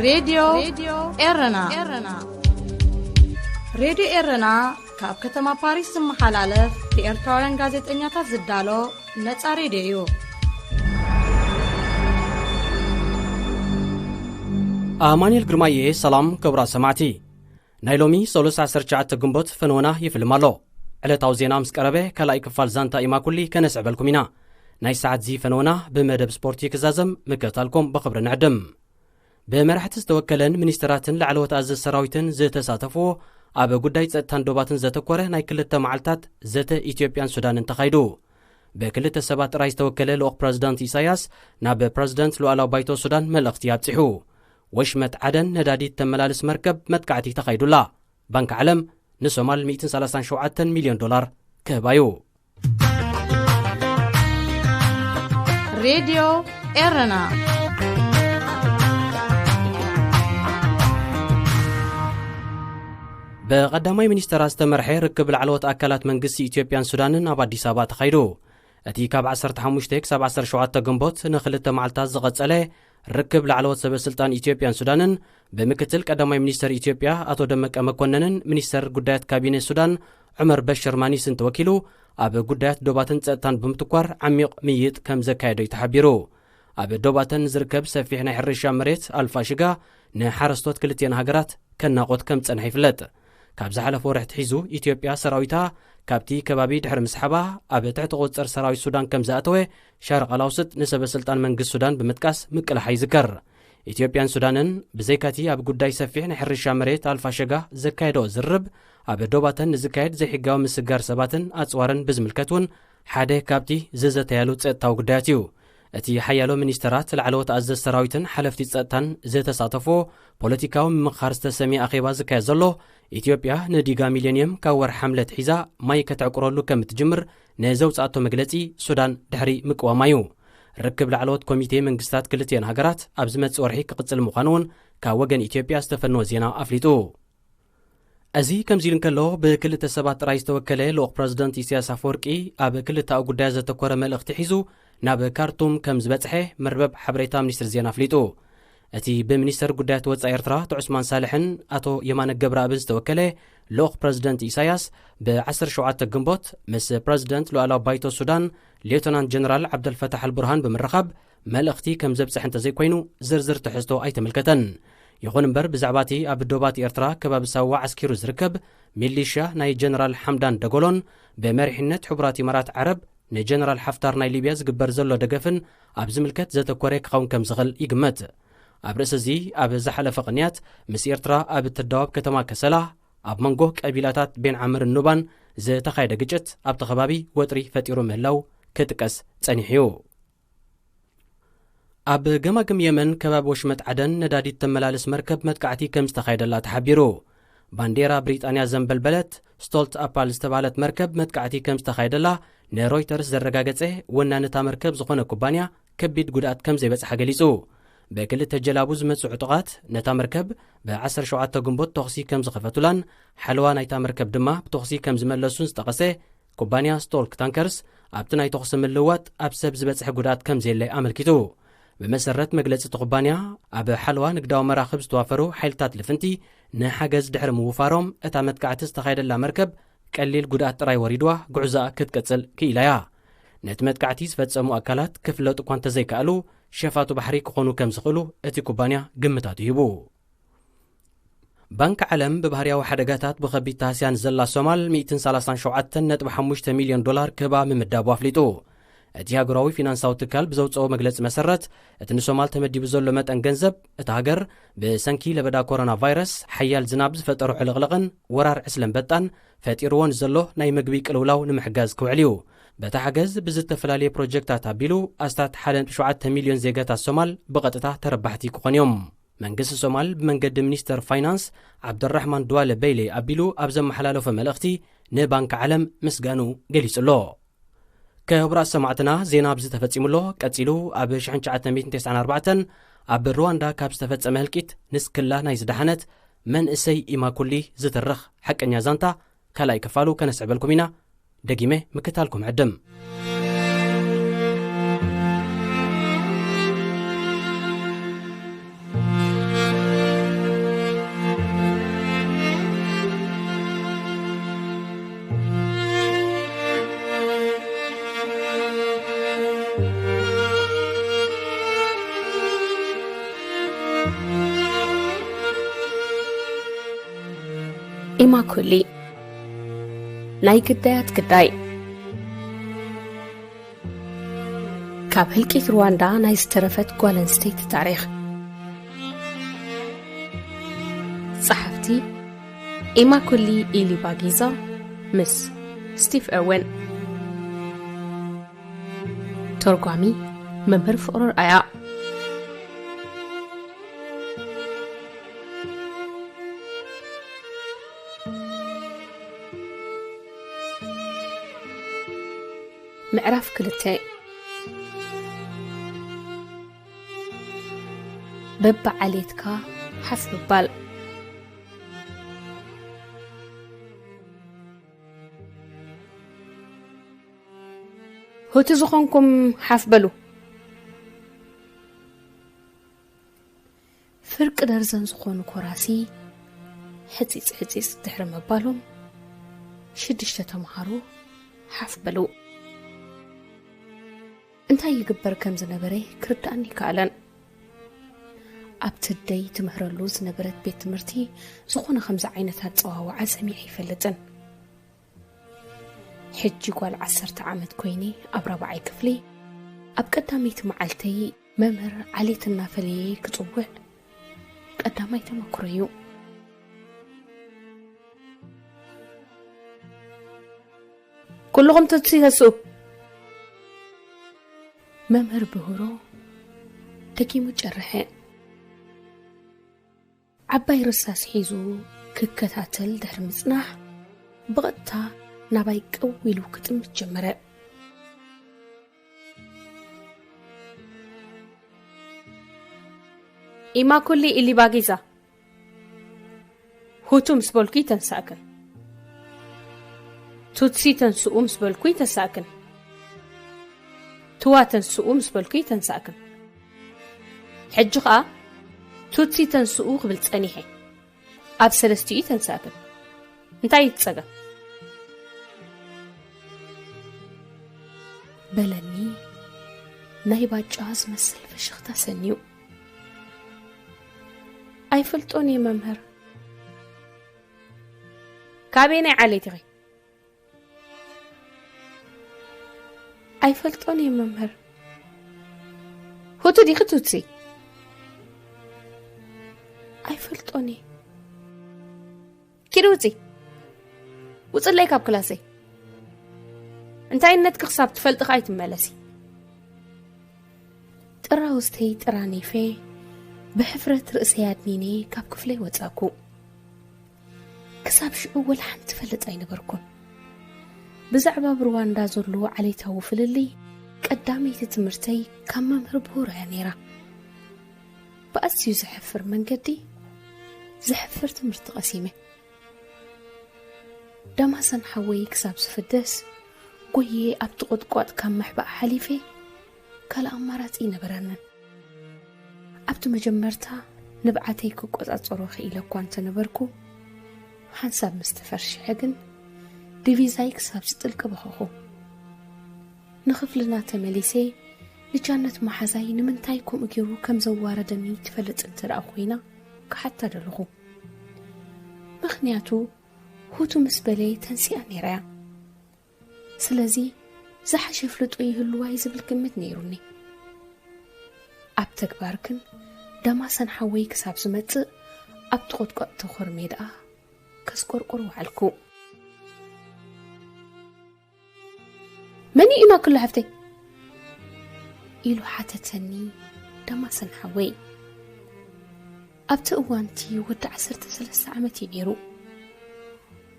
ሬድዮ ኤረና። ሬድዮ ኤረና ካብ ከተማ ፓሪስ ዝመሓላለፍ ብኤርትራውያን ጋዜጠኛታት ዝዳሎ ነጻ ሬድዮ እዩ። ኣማኑኤል ግርማየ። ሰላም ክቡራት ሰማዕቲ። ናይ ሎሚ ሰሉስ ዓሰርተ ትሽዓተ ግንቦት ፈነወና ይፍልም ኣሎ። ዕለታዊ ዜና ምስ ቀረበ ካልኣይ ክፋል ዛንታ ኢማኩሊ ከነስዕበልኩም ኢና። ናይ ሰዓት ዚ ፈነወና ብመደብ ስፖርቲ ክዛዘም ምክትታልኩም ብኽብሪ ንዕድም። ብመራሕቲ ዝተወከለን ሚኒስተራትን ላዕለዎት ኣዘዝቲ ሰራዊትን ዝተሳተፍዎ ኣብ ጉዳይ ጸጥታን ዶባትን ዘተኮረ ናይ ክልተ መዓልታት ዘተ ኢትዮጵያን ሱዳንን ተኻይዱ። ብክልተ ሰባት ጥራይ ዝተወከለ ልኡኽ ፕረዚደንት ኢሳያስ ናብ ፕረዚደንት ሉዓላዊ ባይቶ ሱዳን መልእኽቲ ኣብጺሑ። ወሽመጥ ዓደን ነዳዲ ተመላልስ መርከብ መጥቃዕቲ ተኻይዱላ። ባንክ ዓለም ንሶማል ሚእትን ሰላሳን ሸውዓተን ሚልዮን ዶላር ክህባዩ። ሬድዮ ኤረና። ብቐዳማይ ሚኒስተራት ዝተመርሐ ርክብ ላዕለዎት ኣካላት መንግስቲ ኢትዮጵያን ሱዳንን ኣብ ኣዲስ ኣበባ ተኻይዱ። እቲ ካብ ዓሰርተ ሓሙሽተ ክሳብ ዓሰርተ ሸውዓተ ግንቦት ንኽልተ መዓልታት ዝቐጸለ ርክብ ላዕለዎት ሰበ ስልጣን ኢትዮጵያን ሱዳንን ብምክትል ቀዳማይ ሚኒስተር ኢትዮጵያ ኣቶ ደመቀ መኮነንን ሚኒስተር ጉዳያት ካቢኔ ሱዳን ዑመር በሽር ማኒስን ተወኪሉ ኣብ ጉዳያት ዶባትን ጸጥታን ብምትኳር ዓሚቕ ምይይጥ ከም ዘካየዶ እዩ ተሓቢሩ። ኣብ ዶባተን ዝርከብ ሰፊሕ ናይ ሕርሻ መሬት ኣልፋሽጋ ንሓረስቶት ክልቲአን ሃገራት ከናቖት ከም ዝጸንሐ ይፍለጥ። ካብ ዝሓለፈ ወርሒ ኣትሒዙ ኢትዮጵያ ሰራዊታ ካብቲ ከባቢ ድሕሪ ምስሓባ ኣብ ትሕቲ ቁጽጽር ሰራዊት ሱዳን ከም ዝኣተወ ሻርቕ ኣላውስጥ ንሰበ ስልጣን መንግስቲ ሱዳን ብምጥቃስ ምቅላሓ ይዝከር። ኢትዮጵያን ሱዳንን ብዘይካቲ ኣብ ጉዳይ ሰፊሕ ናይ ሕርሻ መሬት ኣልፋሸጋ ዘካየዶ ዝርብ ኣብ ዶባተን ንዝካየድ ዘይሕጋዊ ምስጋር ሰባትን ኣጽዋርን ብዝምልከት እውን ሓደ ካብቲ ዝዘተያሉ ጸጥታዊ ጉዳያት እዩ። እቲ ሓያሎ ሚኒስተራት፣ ላዕለዎት ኣዘዝቲ ሰራዊትን ሓለፍቲ ጸጥታን ዝተሳተፎ ፖለቲካዊ ምምኽኻር ዝተሰምየ ኣኼባ ዝካየድ ዘሎ፣ ኢትዮጵያ ንዲጋ ሚሌንየም ካብ ወርሒ ሓምለ ኣትሒዛ ማይ ከተዕቁረሉ ከም እትጅምር ንዘውጽኣቶ መግለጺ ሱዳን ድሕሪ ምቅዋማ እዩ። ርክብ ላዕለዎት ኮሚቴ መንግስታት ክልቲአን ሃገራት ኣብ ዝመጽእ ወርሒ ክቕጽል ምዃኑ እውን ካብ ወገን ኢትዮጵያ ዝተፈነወ ዜና ኣፍሊጡ። እዚ ከምዚ ኢሉ እንከሎ፣ ብክልተ ሰባት ጥራይ ዝተወከለ ልኡኽ ፕረዚደንት ኢሳያስ ኣፈወርቂ ኣብ ክልተኣዊ ጉዳያት ዘተኮረ መልእኽቲ ሒዙ ናብ ካርቱም ከም ዝበጽሐ መርበብ ሓበሬታ ሚኒስትሪ ዜና ኣፍሊጡ። እቲ ብሚኒስተር ጉዳያት ወጻኢ ኤርትራ ኣቶ ዑስማን ሳልሕን ኣቶ የማነ ገብረኣብን ዝተወከለ ልኡኽ ፕረዚደንት ኢሳያስ ብ ዓሰርተ ሸውዓተ ግንቦት ምስ ፕረዚደንት ሉዓላዊ ባይቶ ሱዳን ሌተናንት ጀነራል ዓብደልፈታሕ ኣልቡርሃን ብምርኻብ መልእኽቲ ከም ዘብጽሐ እንተዘይኮይኑ ዝርዝር ትሕዝቶ ኣይተመልከተን። ይኹን እምበር ብዛዕባ እቲ ኣብ ዶባት ኤርትራ ከባቢ ሳዋ ዓስኪሩ ዝርከብ ሚሊሽያ ናይ ጀነራል ሓምዳን ደጎሎን ብመሪሕነት ሕቡራት ኢማራት ዓረብ ንጀነራል ሓፍታር ናይ ሊብያ ዝግበር ዘሎ ደገፍን ኣብ ዝምልከት ዘተኮረ ክኸውን ከም ዝኽእል ይግመት። ኣብ ርእሲ እዚ ኣብ ዝሓለፈ ቅንያት ምስ ኤርትራ ኣብ እትዳወብ ከተማ ከሰላ ኣብ መንጎ ቀቢላታት ቤን ዓምርን ኑባን ዝተኻየደ ግጭት ኣብቲ ከባቢ ወጥሪ ፈጢሩ ምህላው ክጥቀስ ጸኒሑ እዩ። ኣብ ገማግም የመን ከባቢ ወሽመጥ ዓደን ነዳዲት ተመላልስ መርከብ መጥቃዕቲ ከም ዝተኻየደላ ተሓቢሩ። ባንዴራ ብሪጣንያ ዘንበልበለት ስቶልት ኣፓል ዝተባህለት መርከብ መጥቃዕቲ ከም ዝተኻየደላ ንሮይተርስ ዘረጋገጸ ወናኒ እታ መርከብ ዝኾነ ኩባንያ ከቢድ ጉድኣት ከም ዘይበጽሓ ገሊጹ። ብክልተ ጀላቡ ዝመጹ ዕጡቓት ነታ መርከብ ብ ዓሰርተ ሸውዓተ ግንቦት ተኹሲ ከም ዝኸፈቱላን ሓለዋ ናይታ መርከብ ድማ ብተኹሲ ከም ዝመለሱን ዝጠቐሰ ኩባንያ ስቶልክ ታንከርስ ኣብቲ ናይ ተኹሲ ምልውዋጥ ኣብ ሰብ ዝበጽሐ ጉድኣት ከም ዘየለ ኣመልኪቱ። ብመሰረት መግለጺ እቲ ኩባንያ፣ ኣብ ሓለዋ ንግዳዊ መራኽብ ዝተዋፈሩ ሓይልታት ልፍንቲ ንሓገዝ ድሕሪ ምውፋሮም፣ እታ መጥቃዕቲ ዝተኻየደላ መርከብ ቀሊል ጉድኣት ጥራይ ወሪድዋ ጉዕዞኣ ክትቅጽል ክኢላ እያ። ነቲ መጥቃዕቲ ዝፈጸሙ ኣካላት ክፍለጡ እኳ እንተዘይከኣሉ፣ ሸፋቱ ባሕሪ ክኾኑ ከም ዝኽእሉ እቲ ኩባንያ ግምታቱ ሂቡ። ባንክ ዓለም ብባህርያዊ ሓደጋታት ብኸቢድ ተሃስያ ንዘላ ሶማል ሚእትን ሰላሳን ሸውዓተን ነጥቢ ሓሙሽተ ሚልዮን ዶላር ክህባ ምምዳቡ ኣፍሊጡ። እቲ ሃገራዊ ፊናንሳዊ ትካል ብዘውጽኦ መግለጺ መሰረት፣ እቲ ንሶማል ተመዲቡ ዘሎ መጠን ገንዘብ፣ እታ ሃገር ብሰንኪ ለበዳ ኮሮና ቫይረስ፣ ሓያል ዝናብ ዝፈጠሮ ዕልቕልቕን ወራር ዕስለ ኣንበጣን ፈጢርዎ ንዘሎ ናይ ምግቢ ቅልውላው ንምሕጋዝ ክውዕል እዩ። በቲ ሓገዝ ብዝተፈላለየ ፕሮጀክታት ኣቢሉ ኣስታት ሓደ ነጥቢ ሸውዓተ ሚልዮን ዜጋታት ሶማል ብቐጥታ ተረባሕቲ ክኾኑ እዮም። መንግስቲ ሶማል ብመንገዲ ሚኒስተር ፋይናንስ ዓብደራሕማን ድዋለ በይሌ ኣቢሉ ኣብ ዘመሓላለፎ መልእኽቲ ንባንክ ዓለም ምስጋኑ ገሊጹ ኣሎ። ክቡራት ሰማዕትና፣ ዜና ኣብዚ ተፈጺሙ ኣሎ። ቀጺሉ ኣብ ሽሕን ትሽዓተ ሚእትን ተስዓን ኣርባዕተን ኣብ ሩዋንዳ ካብ ዝተፈጸመ ህልቂት ንስክላ ናይ ዝደሓነት መንእሰይ ኢማኩሊ ዝትርኽ ሓቀኛ ዛንታ ካልኣይ ክፋሉ ከነስዕበልኩም ኢና። ደጊመ ምክታልኩም ዕድም። ማኩሊ። ናይ ግዳያት ግዳይ። ካብ ህልቂት ሩዋንዳ ናይ ዝተረፈት ጓል ኣንስተይቲ ታሪኽ። ጸሓፍቲ ኢማኩሊ ኢሊባጊዛ ምስ ስቲቭ ኤወን። ተርጓሚ መምህር ፍቕሩ ኣርኣያ። ምዕራፍ ክልተ። በብዓሌትካ ሓፍ ምባል። ሁቲ ዝኾንኩም ሓፍ በሉ። ፍርቂ ደርዘን ዝኾኑ ኮራሲ ሕጺጽ ሕጺጽ ድሕሪ ምባሎም፣ ሽዱሽተ ተምሃሮ ሓፍ በሉ። እንታይ ይግበር ከም ዝነበረ ክርድኣኒ ኣይከኣለን። ኣብቲ ኣደይ ትምህረሉ ዝነበረት ቤት ትምህርቲ ዝኾነ ከምዚ ዓይነት ኣጸዋውዓ ሰሚዐ ኣይፈልጥን። ሕጂ ጓል ዓሰርተ ዓመት ኮይነ ኣብ ራብዓይ ክፍሊ፣ ኣብ ቀዳመይቲ መዓልተይ መምህር ዓሌት እናፈለየ ክጽውዕ ቀዳማይ ተመክሮ'ዩ። ኩልኹም ቱትሲ ተስኡ። መምህር ብህሮ ደጊሙ ጨርሐ። ዓባይ ርሳስ ሒዙ ክከታተል ድሕሪ ምጽናሕ፣ ብቐጥታ ናባይ ቀው ኢሉ ክጥምት ጀመረ። ኢማኩሊ ኢሊባጊዛ፣ ሁቱ ምስ በልኩ ይተንሳእክን። ቱትሲ ተንስኡ ምስ በልኩ ይተንሳእክን። ትዋ ተንስኡ ምስ በልኩ ይተንሳእክን። ሕጂ ኸኣ ቱትሲ ተንስኡ ክብል ጸኒሐ። ኣብ ሰለስቲኡ ይተንሳእክን። እንታይ እዩ እቲ ጸገም? በለኒ ናይ ባጫ ዝመስል ፍሽኽታ ሰንዩ። ኣይፈልጦን እየ መምህር። ካበየናይ ዓሌት ኢኺ? ኣይፈልጦን እየ መምህር። ሁቱ ዲኺ ቱትሲ? ኣይፈልጦን እየ። ኪዲ ውጺ። ውጽለይ ካብ ክላሰይ። እንታይነትኪ ክሳብ ትፈልጢ ከኣ ኣይትመለሲ። ጥራውዝተይ ጥራኒፈ ብሕፍረት ርእሰይ ኣድኒነ ካብ ክፍለይ ወጻኩ። ክሳብ ሽዑ ወላ ሓንቲ ፈልጥ ኣይነበርኩን። ብዛዕባ ኣብ ሩዋንዳ ዘሎ ዓሌታዊ ፍልልይ ቀዳመይቲ ትምህርተይ ካብ መምህር ብሁሮ እያ ነይራ። ብኣዝዩ ዘሕፍር መንገዲ ዘሕፍር ትምህርቲ ቀሲመ። ዳማሰን ሓወይ ክሳብ ዝፍደስ ጎየ ኣብቲ ቁጥቋጥ ካብ ምሕባእ ሓሊፈ ካልእ ኣማራጺ ኣይነበረንን። ኣብቲ መጀመርታ ንብዓተይ ክቆጻጸሮ ክኢለ እኳ እንተነበርኩ፣ ሓንሳብ ምስ ተፈርሽሐ ግን ዲቪዛይ ክሳብ ዝጥልቂ በኸኹ። ንኽፍልና ተመሊሰ ንጃነት መሓዛይ ንምንታይ ከምኡ ገይሩ ከም ዘዋረደኒ ትፈልጥ እንተ ደኣ ኮይና ክሓታ ደለኹ። ምኽንያቱ ሁቱ ምስ በለ ተንሲኣ ነይራ እያ። ስለዚ ዝሓሸ ፍልጦ ይህልዋ እዩ ዝብል ግምት ነይሩኒ። ኣብ ተግባር ግን ዳማሰን ሓወይ ክሳብ ዝመጽእ ኣብቲ ቁጥቋጥ ተኾርሜ ደኣ ከስቆርቁር ወዓልኩ። መን እዩ ኢማኩላ ሓፍተይ? ኢሉ ሓተተኒ ዳማሰን ሓወይ። ኣብቲ እዋንቲ ወዲ ዓሰርተ ሰለስተ ዓመት እዩ ነይሩ።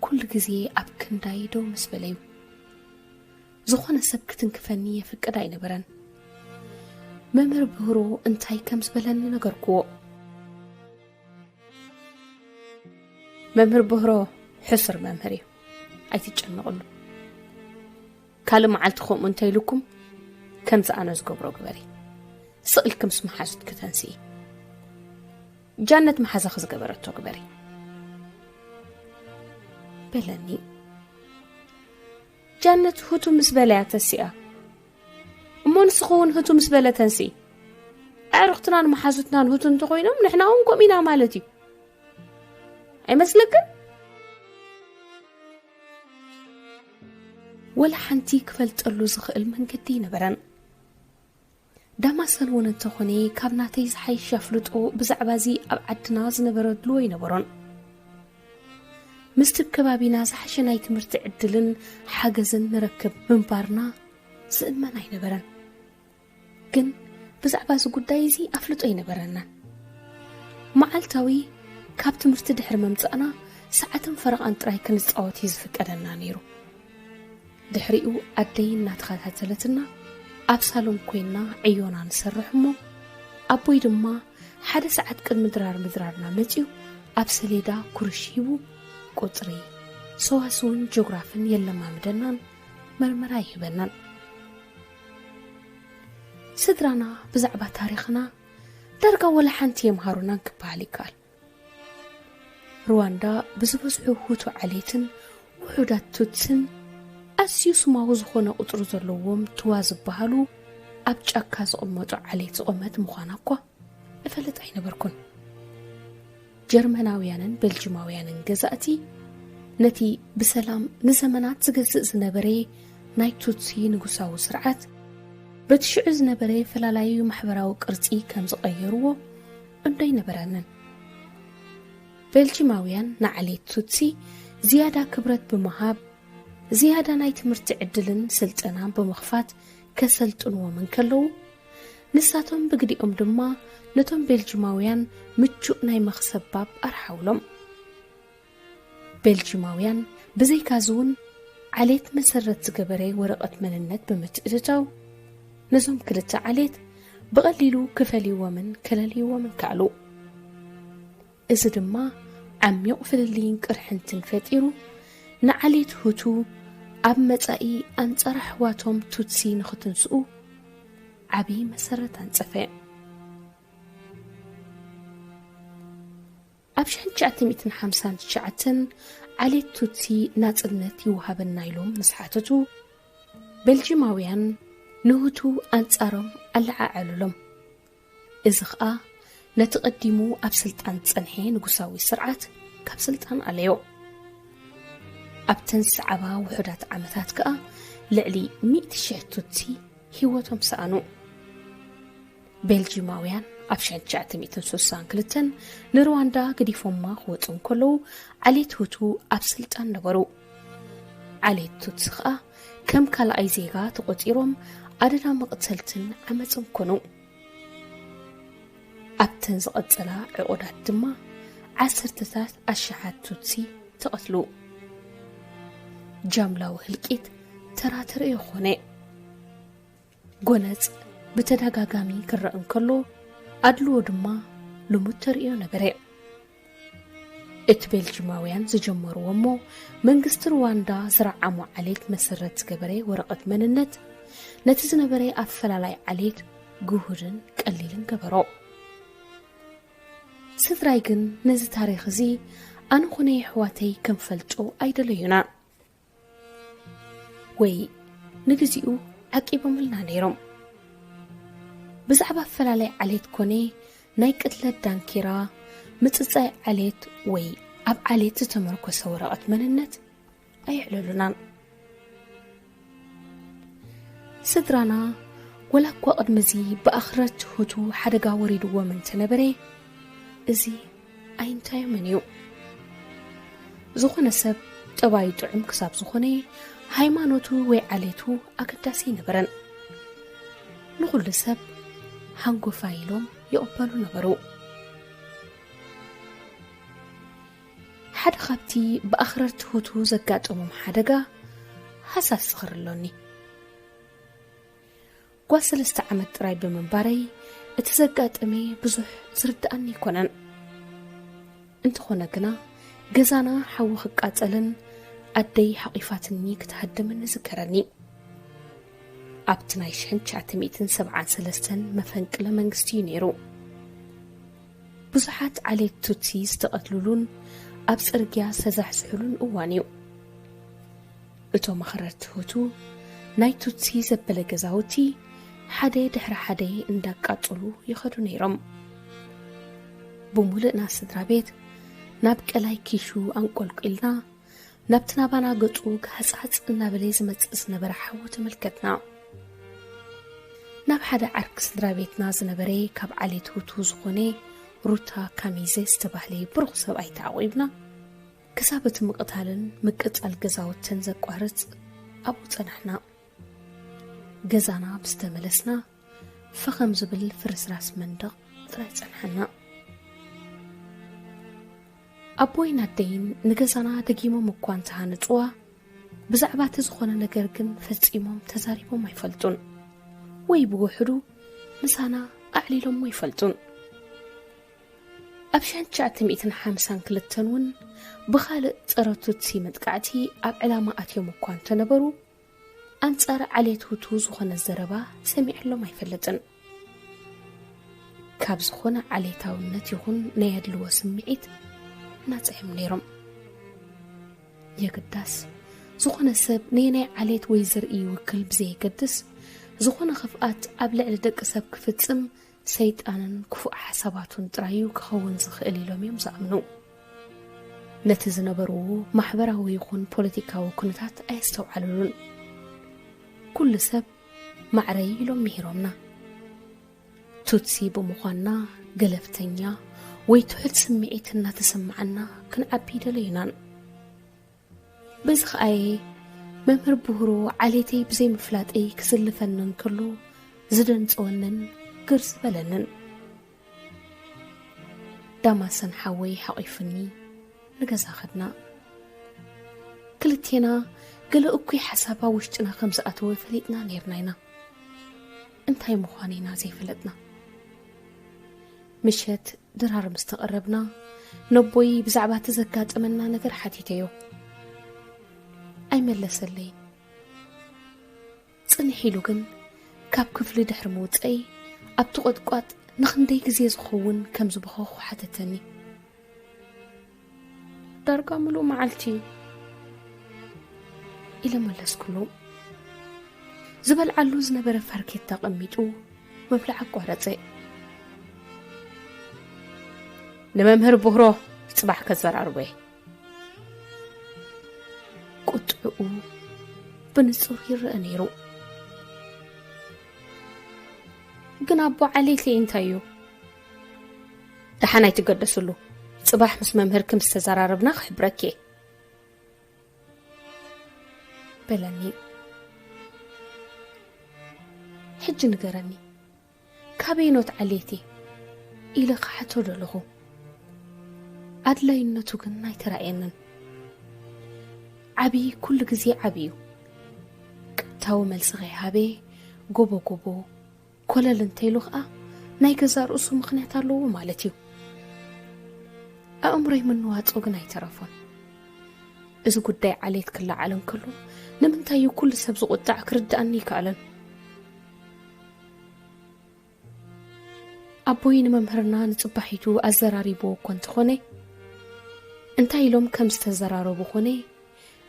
ኩሉ ግዜ ኣብ ክንዳይ ደው ምስ በለ እዩ። ዝኾነ ሰብ ክትንክፈኒ የፍቅድ ኣይነበረን። መምህር ብህሮ እንታይ ከም ዝበለኒ ነገርክዎ። መምህር ብህሮ ሕሱር መምህር እዩ፣ ኣይትጨነቕሉ። ካልእ መዓልቲ ከምኡ እንተኢሉኩም ከምዚ ኣነ ዝገብሮ ግበሪ። ስቕ ኢልኪ ምስ መሓዙትኪ ተንስኢ። ጃነት መሓዛኺ ዝገበረቶ ግበሪ በለኒ። ጃነት ሁቱ ምስ በለ እያ ተሲኣ። እሞ ንስኺ እውን ህቱ ምስ በለ ተንስኢ። ኣዕሩኽትናን መሓዙትናን ህቱ እንተኾይኖም ንሕና እውን ከምኡ ኢና ማለት እዩ። ኣይመስለክን? ወላ ሓንቲ ክፈልጠሉ ዝኽእል መንገዲ ኣይነበረን። ዳማሰን እውን እንተኾነ ካብ ናተይ ዝሓይሽ ኣፍልጦ ብዛዕባ እዚ ኣብ ዓድና ዝነበረ ድልዎ ኣይነበሮን። ምስቲ ኣብ ከባቢና ዝሓሸ ናይ ትምህርቲ ዕድልን ሓገዝን ንረክብ ምንባርና ዝእመን ኣይነበረን። ግን ብዛዕባ እዚ ጉዳይ እዚ ኣፍልጦ ኣይነበረናን። መዓልታዊ ካብ ትምህርቲ ድሕሪ ምምጻእና ሰዓትን ፈረቓን ጥራይ ክንጻወት እዩ ዝፍቀደና ነይሩ። ድሕሪኡ ኣደይ እናተኸታተለትና ኣብ ሳሎን ኮይና ዕዮና ንሰርሕ እሞ ኣቦይ ድማ ሓደ ሰዓት ቅድሚ ድራር ምድራርና መጺኡ ኣብ ሰሌዳ ኩርሽ ሂቡ ቁጽሪ፣ ሰዋስውን ጂኦግራፍን የለማምደናን መርመራ ይህበናን። ስድራና ብዛዕባ ታሪኽና ዳርጋ ወላ ሓንቲ የምሃሩናን ክበሃል ይከኣል። ሩዋንዳ ብዝበዝሑ ሁቱ ዓሌትን ውሑዳት ቱትስን ኣዝዩ ስማዊ ዝኾነ ቁጽሪ ዘለዎም ትዋ ዝበሃሉ ኣብ ጫካ ዝቕመጡ ዓሌት ዝቖመት ምዃና እኳ እፈልጥ ኣይነበርኩን። ጀርመናውያንን ቤልጂማውያንን ገዛእቲ ነቲ ብሰላም ንዘመናት ዝገዝእ ዝነበረ ናይ ቱትሲ ንጉሳዊ ስርዓት በቲ ሽዑ ዝነበረ ፈላላዩ ማሕበራዊ ቅርጺ ከም ዝቐየርዎ እንዶ ኣይነበረንን። ቤልጂማውያን ንዓሌት ቱትሲ ዝያዳ ክብረት ብምሃብ ዝያዳ ናይ ትምህርቲ ዕድልን ስልጠናን ብምኽፋት ከሰልጥንዎም እንከለዉ፣ ንሳቶም ብግዲኦም ድማ ነቶም ቤልጂማውያን ምቹእ ናይ መኽሰብ ባብ ኣርሓውሎም። ቤልጂማውያን ብዘይካዚ እውን ዓሌት መሰረት ዝገበረ ወረቐት መንነት ብምትእትታው ነዞም ክልተ ዓሌት ብቐሊሉ ክፈልይዎምን ከለልይዎምን ከኣሉ። እዚ ድማ ዓሚቕ ፍልልይን ቅርሕንትን ፈጢሩ ንዓሌት ሁቱ ኣብ መጻኢ ኣንጻር ኣሕዋቶም ቱትሲ ንኽትንስኡ ዓቢ መሰረት ኣንጸፈ። ኣብ ሽሕን ትሽዓተ ሚእትን ሓምሳን ትሽዓተን ዓሌት ቱትሲ ናጽነት ይወሃበና ኢሎም ምስ ሓተቱ፣ ቤልጂማውያን ንሁቱ ኣንጻሮም ኣለዓዓሉሎም። እዚ ኸኣ ነቲ ቀዲሙ ኣብ ስልጣን ዝጸንሐ ንጉሳዊ ስርዓት ካብ ስልጣን ኣለዮ። ኣብተን ዝሰዓባ ውሑዳት ዓመታት ከኣ ልዕሊ ሚእቲ ሽሕ ቱትሲ ህይወቶም ሰኣኑ። ቤልጂማውያን ኣብ ሽሕን ትሽዓተ ሚእትን ስሳን ክልተን ንሩዋንዳ ገዲፎማ ክወጹ እንከለዉ፣ ዓሌት ሁቱ ኣብ ስልጣን ነበሩ። ዓሌት ቱትሲ ኸኣ ከም ካልኣይ ዜጋ ተቖጺሮም ኣደዳ መቕተልትን ዓመጽን ኮኑ። ኣብተን ዝቐጸላ ዕቑዳት ድማ ዓሰርተታት ኣሽሓት ቱትሲ ተቐትሉ። ጃምላዊ ህልቂት ተራ ተርእዮ ኾነ። ጎነጽ ብተደጋጋሚ ክረአ እንከሎ፣ ኣድልዎ ድማ ልሙድ ተርእዮ ነበረ። እቲ ቤልጂማውያን ዝጀመርዎ እሞ መንግስቲ ሩዋንዳ ዝረዓሞ ዓሌት መሰረት ዝገበረ ወረቐት መንነት፣ ነቲ ዝነበረ ኣፈላላይ ዓሌት ግሁድን ቀሊልን ገበሮ። ስድራይ ግን ነዚ ታሪኽ እዚ ኣነ ኾነ የሕዋተይ ከንፈልጦ ኣይደለዩና። ወይ ንግዚኡ ዓቂቦምልና ነይሮም። ብዛዕባ ኣፈላላይ ዓሌት ኮነ ናይ ቅትለት ዳንኪራ፣ ምጽጻይ ዓሌት ወይ ኣብ ዓሌት ዝተመርኮሰ ወረቐት መንነት ኣየዕለሉናን። ስድራና ወላ እኳ ቅድሚ እዚ ብኣኽረርቲ ሁቱ ሓደጋ ወሪድዎም እንተነበረ፣ እዚ ኣይንታዮምን እዩ። ዝኾነ ሰብ ጠባዩ ጥዑም ክሳብ ዝኾነ፣ ሃይማኖቱ ወይ ዓሌቱ ኣገዳሲ ኣይነበረን። ንኹሉ ሰብ ሃንጎፋይ ኢሎም ይቕበሉ ነበሩ። ሓደ ካብቲ ብኣኽረርቲ ሁቱ ዘጋጠሞም ሓደጋ ሃሳስ ዝኽሪ ኣሎኒ። ጓል ሰለስተ ዓመት ጥራይ ብምንባረይ፣ እቲ ዘጋጠመ ብዙሕ ዝርድኣኒ ኣይኮነን። እንተኾነ ግና፣ ገዛና ሓዊ ክቃጸልን ኣደይ ሓቒፋትኒ ክትሃድምን እዝከረኒ። ኣብቲ ናይ ሽሕን ትሽዓተ ሚእትን ሰብዓን ሰለስተን መፈንቅለ መንግስቲ እዩ ነይሩ። ብዙሓት ዓሌት ቱትሲ ዝተቐትሉሉን ኣብ ጽርግያ ዝተዛሕዝሑሉን እዋን እዩ። እቶም ኣኽረርቲ ሁቱ ናይ ቱትሲ ዘበለ ገዛውቲ ሓደ ድሕሪ ሓደ እንዳቃጸሉ ይኸዱ ነይሮም። ብምሉእና ስድራ ቤት ናብ ቀላይ ኪሹ ኣንቆልቂልና ናብቲ ናባና ገጹ ግሃጽሃጽ እናበለ ዝመጽእ ዝነበረ ሓዉ ተመልከትና። ናብ ሓደ ዓርኪ ስድራ ቤትና ዝነበረ ካብ ዓሌት ሁቱ ዝኾነ ሩታ ካሚዘ ዝተባህለ ብሩኽ ሰብኣይ ተዓቒብና፣ ክሳብ እቲ ምቕታልን ምቅጻል ገዛውትን ዘቋርጽ ኣብኡ ጸናሕና። ገዛና ብዝተመለስና፣ ፈኸም ዝብል ፍርስራስ መንደቕ ጥራይ ጸንሓና። ኣቦይን ኣደይን ንገዛና ደጊሞም እኳ እንተሃነጽዋ፣ ብዛዕባ እቲ ዝኾነ ነገር ግን ፈጺሞም ተዛሪቦም ኣይፈልጡን፣ ወይ ብውሕዱ ምሳና ኣዕሊሎሞ ኣይፈልጡን። ኣብ ሽሕን ትሽዓተ ሚእትን ሓምሳን ክልተን እውን ብኻልእ ጸረ ቱትሲ መጥቃዕቲ ኣብ ዕላማ ኣትዮም እኳ እንተነበሩ፣ ኣንጻር ዓሌት ሁቱ ዝኾነ ዘረባ ሰሚዐሎም ኣይፈልጥን። ካብ ዝኾነ ዓሌታውነት ይኹን ናይ ኣድልዎ ስምዒት ናጽ እዮም ነይሮም። የግዳስ፣ ዝኾነ ሰብ ነየናይ ዓሌት ወይ ዘርኢ ይውክል ብዘየገድስ፣ ዝኾነ ክፍኣት ኣብ ልዕሊ ደቂ ሰብ ክፍጽም ሰይጣንን ክፉእ ሓሳባቱን ጥራይ እዩ ክኸውን ዝኽእል ኢሎም እዮም ዝኣምኑ። ነቲ ዝነበርዎ ማሕበራዊ ይኹን ፖለቲካዊ ኩነታት ኣየስተውዓሉሉን። ኩሉ ሰብ ማዕረይ ኢሎም ምሂሮምና። ቱትሲ ብምዃንና ገለፍተኛ ወይ ትሑት ስምዒት እናተሰማዓና ክንዓቢ ደለዩናን። በዚ ኸኣየ መምህር ብህሮ ዓሌተይ ብዘይምፍላጠይ ክዝልፈኒ እንከሎ ዝደንጸወንን ግር ዝበለንን። ዳማሰን ሓወይ ሓቒፉኒ ንገዛ ኸድና። ክልቴና ገለ እኩይ ሓሳብ ኣብ ውሽጥና ከም ዝኣተወ ፈሊጥና ነይርና ኢና። እንታይ ምዃኑ ኢና ዘይፈለጥና። ምሸት ድራር ምስ ተቐረብና፣ ነቦይ ብዛዕባ እቲ ዘጋጠመና ነገር ሓቲተዮ። ኣይመለሰለይን። ጽንሕ ኢሉ ግን፣ ካብ ክፍሊ ድሕሪ ምውጸይ፣ ኣብቲ ቖጥቋጥ ንኽንደይ ግዜ ዝኸውን ከም ዝበኸኹ ሓተተኒ። ዳርጋ ምሉእ መዓልቲ፣ ኢለ መለስኩሉ። ዝበልዓሉ ዝነበረ ፋርኬታ ኣቐሚጡ፣ ምብላዕ ኣቋረጸ። ንመምህር ብህሮ ጽባሕ ከዘራርቦ እየ። ቁጥዕኡ ብንጹር ይረአ ነይሩ። ግን ኣቦ ዓሌተይ እንታይ እዩ? ደሓን ኣይትገደስሉ። ጽባሕ ምስ መምህርኪ ምስ ተዘራረብና ክሕብረኪ እየ። በለኒ። ሕጂ ንገረኒ፣ ካበይኖት ዓሌት እየ? ኢለ ክሓቶ ደለኹ። ኣድላይነቱ ግን ኣይተራእየንን። ዓቢ ኩሉ ግዜ ዓቢ እዩ። ቀጥታዊ መልሲ ከይሃበ፣ ጎቦ ጎቦ፣ ኮለል እንተኢሉ ኸኣ ናይ ገዛእ ርእሱ ምኽንያት ኣለዎ ማለት እዩ። ኣእምሮይ ምንዋጹ ግን ኣይተረፎን። እዚ ጉዳይ ዓሌት ክለዓል እንከሎ፣ ንምንታይ እዩ ኩሉ ሰብ ዝቑጣዕ ክርድኣኒ ኣይከኣለን። ኣቦይ ንመምህርና ንጽባሒቱ ኣዘራሪብዎ እኮ እንተኾነ፣ እንታይ ኢሎም ከም ዝተዘራረቡ ኾነ፣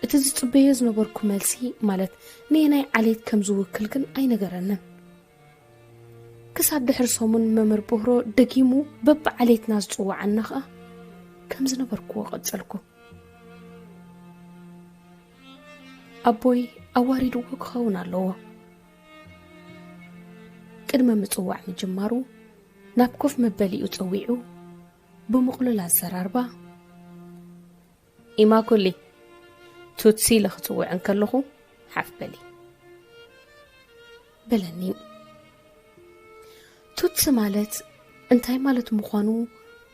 እቲ ዝጽበዮ ዝነበርኩ መልሲ፣ ማለት ንየናይ ዓሌት ከም ዝውክል ግን ኣይነገረንን። ክሳብ ድሕሪ ሰሙን መምህር ብህሮ ደጊሙ በብዓሌትና ዝጽውዓና ኸኣ ከም ዝነበርኩዎ ቀጸልኩ። ኣቦይ ኣዋሪድዎ ክኸውን ኣለዎ። ቅድሚ ምጽዋዕ ምጅማሩ ናብ ኮፍ መበሊኡ ጸዊዑ ብምቕሉል ኣዘራርባ፣ "ኢማኩሊ፣ ቱትሲ ኢለ ክጽውዕ እንከለኹ ሓፍ በሊ" በለኒ። ቱትሲ ማለት እንታይ ማለት ምዃኑ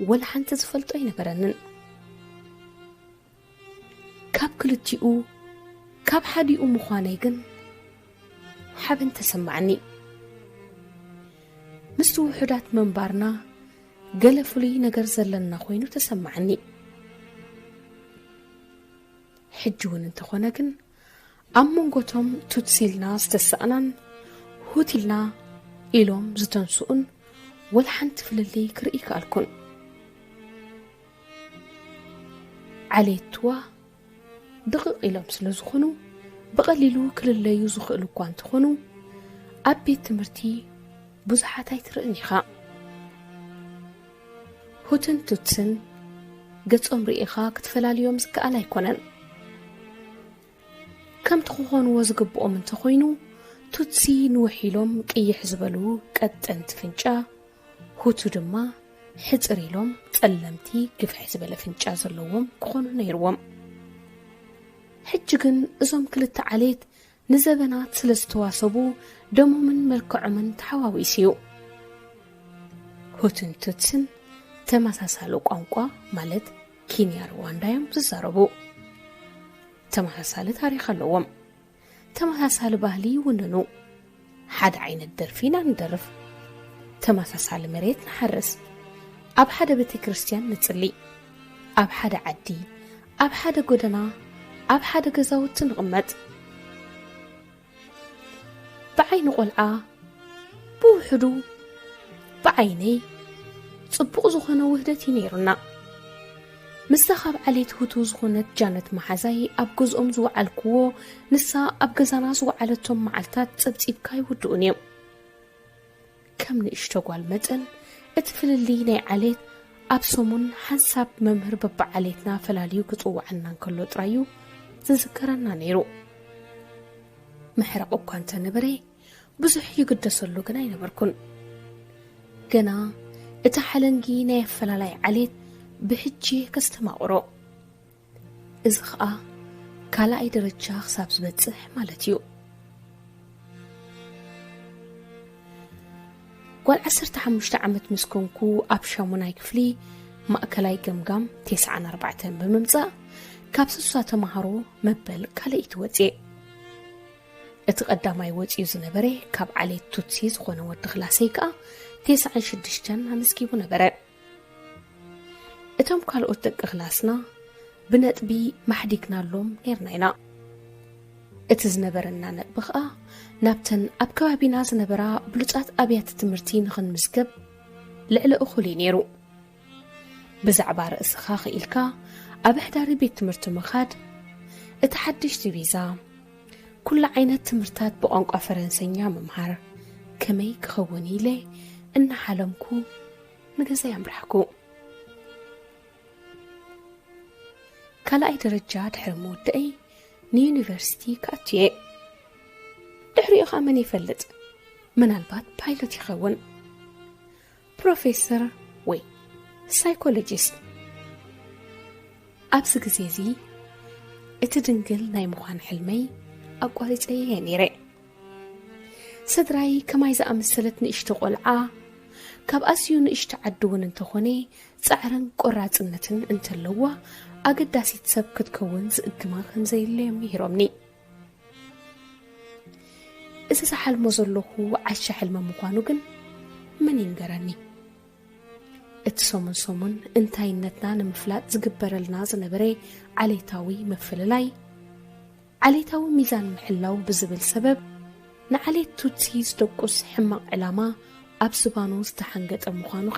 ወላ ሓንቲ ዝፈልጦ ኣይነበረንን። ካብ ክልቲኡ፣ ካብ ሓዲኡ ምዃነይ ግን ሓበን ተሰማዓኒ። ምስቲ ውሑዳት ምንባርና ገለ ፍሉይ ነገር ዘለና ኮይኑ ተሰማዓኒ። ሕጂ እውን እንተኾነ ግን፣ ኣብ መንጎቶም ቱትሲ ኢልና ዝተሳእናን ሁት ኢልና ኢሎም ዝተንስኡን ወላ ሓንቲ ፍልልይ ክርኢ ከኣልኩን። ዓሌት ቱዋ ድቕቕ ኢሎም ስለ ዝኾኑ፣ ብቐሊሉ ክልለዩ ዝኽእሉ እኳ እንተኾኑ፣ ኣብ ቤት ትምህርቲ ብዙሓት ኣይትርእን ኢኻ። ሁትን ቱትስን ገጾም ርኢኻ ክትፈላልዮም ዝከኣል ኣይኮነን። ክኾንዎ ዝግብኦም እንተኾይኑ፣ ቱትሲ ንውሕ ኢሎም ቅይሕ ዝበሉ ቀጠንቲ ፍንጫ፣ ሁቱ ድማ ሕጽር ኢሎም ጸለምቲ ግፍሕ ዝበለ ፍንጫ ዘለዎም ክኾኑ ነይርዎም። ሕጂ ግን እዞም ክልተ ዓሌት ንዘበናት ስለ ዝተዋሰቡ ደሞምን መልክዖምን ተሓዋዊሱ እዩ። ሁቱን ቱትስን ተመሳሳሊ ቋንቋ ማለት ኪንያ ሩዋንዳ እዮም ዝዛረቡ። ተመሳሳሊ ታሪኽ ኣለዎም። ተመሳሳሊ ባህሊ ይውንኑ። ሓደ ዓይነት ደርፊ ኢና ንደርፍ። ተመሳሳሊ መሬት ንሓርስ። ኣብ ሓደ ቤተ ክርስቲያን ንጽሊ። ኣብ ሓደ ዓዲ፣ ኣብ ሓደ ጎደና፣ ኣብ ሓደ ገዛውቲ ንቕመጥ። ብዓይኒ ቆልዓ ብውሕዱ ብዓይነይ ጽቡቕ ዝኾነ ውህደት እዩ ነይሩና። ምስታ ካብ ዓሌት ሁቱ ዝኾነት ጃነት መሓዛይ ኣብ ገዝኦም ዝወዓልክዎ፣ ንሳ ኣብ ገዛና ዝወዓለቶም መዓልታት ጸብጺብካ ኣይውድኡን እዮም። ከም ንእሽቶ ጓል መጠን እቲ ፍልልይ ናይ ዓሌት ኣብ ሰሙን ሓንሳብ መምህር በብዓሌትና ፈላልዩ ክጽውዓና እንከሎ ጥራይ እዩ ዝዝከረና ነይሩ። ምሕራቕ እኳ እንተነበረ ብዙሕ ይግደሰሉ ግን ኣይነበርኩን። ገና እቲ ሓለንጊ ናይ ኣፈላላይ ዓሌት ብሕጂ ከስተማቕሮ። እዚ ኸኣ ካልኣይ ደረጃ ክሳብ ዝበጽሕ ማለት እዩ። ጓል ዓሰርተ ሓሙሽተ ዓመት ምስ ኮንኩ ኣብ ሻሙናይ ክፍሊ ማእከላይ ገምጋም ተስዓን ኣርባዕተን ብምምጻእ ካብ ስሳ ተማሃሮ መበል ካልኣይቲ ወጽኤ። እቲ ቀዳማይ ወጺኡ ዝነበረ ካብ ዓሌት ቱትሲ ዝኾነ ወዲ ክላሰይ ከኣ ተስዓን ሽዱሽተን ኣመዝጊቡ ነበረ። እቶም ካልኦት ደቂ ክላስና ብነጥቢ ማሕዲግናሎም ነይርና ኢና። እቲ ዝነበረና ነጥቢ ኸኣ ናብተን ኣብ ከባቢና ዝነበራ ብሉጻት ኣብያተ ትምህርቲ ንኽንምዝገብ ልዕሊ እኹል እዩ ነይሩ። ብዛዕባ ርእስኻ ኽኢልካ ኣብ ኣሕዳሪ ቤት ትምህርቲ ምኻድ፣ እቲ ሓድሽቲ ቪዛ፣ ኩሉ ዓይነት ትምህርታት ብቋንቋ ፈረንሰኛ ምምሃር ከመይ ክኸውን ኢለ እናሓለምኩ ንገዛይ ኣምራሕኩ። ካልኣይ ደረጃ ድሕሪ ምውዳእይ ንዩኒቨርሲቲ ክኣቱ እየ። ድሕሪኡ ኸኣ መን ይፈልጥ? ምናልባት ፓይሎት ይኸውን፣ ፕሮፌሰር ወይ ሳይኮሎጂስት። ኣብዚ ግዜ እዚ እቲ ድንግል ናይ ምዃን ሕልመይ ኣቋሪጸዮ እየ ነይረ። ስድራይ ከማይ ዝኣመሰለት ንእሽቶ ቆልዓ፣ ካብ ኣዝዩ ንእሽቶ ዓዲ እውን እንተኾነ ጻዕርን ቆራጽነትን እንተለዋ ኣገዳሲት ሰብ ክትከውን ዝእግማ ከም ዘየለ እዮም ምሂሮምኒ። እዚ ዝሓልሞ ዘለኹ ዓሻ ሕልሚ ምዃኑ ግን መን ይንገረኒ? እቲ ሰሙን ሰሙን እንታይነትና ንምፍላጥ ዝግበረልና ዝነበረ ዓሌታዊ ምፍልላይ፣ ዓሌታዊ ሚዛን ምሕላው ብዝብል ሰበብ ንዓሌት ቱትሲ ዝደቁስ ሕማቕ ዕላማ ኣብ ዝባኑ ዝተሓንገጠ ምዃኑኸ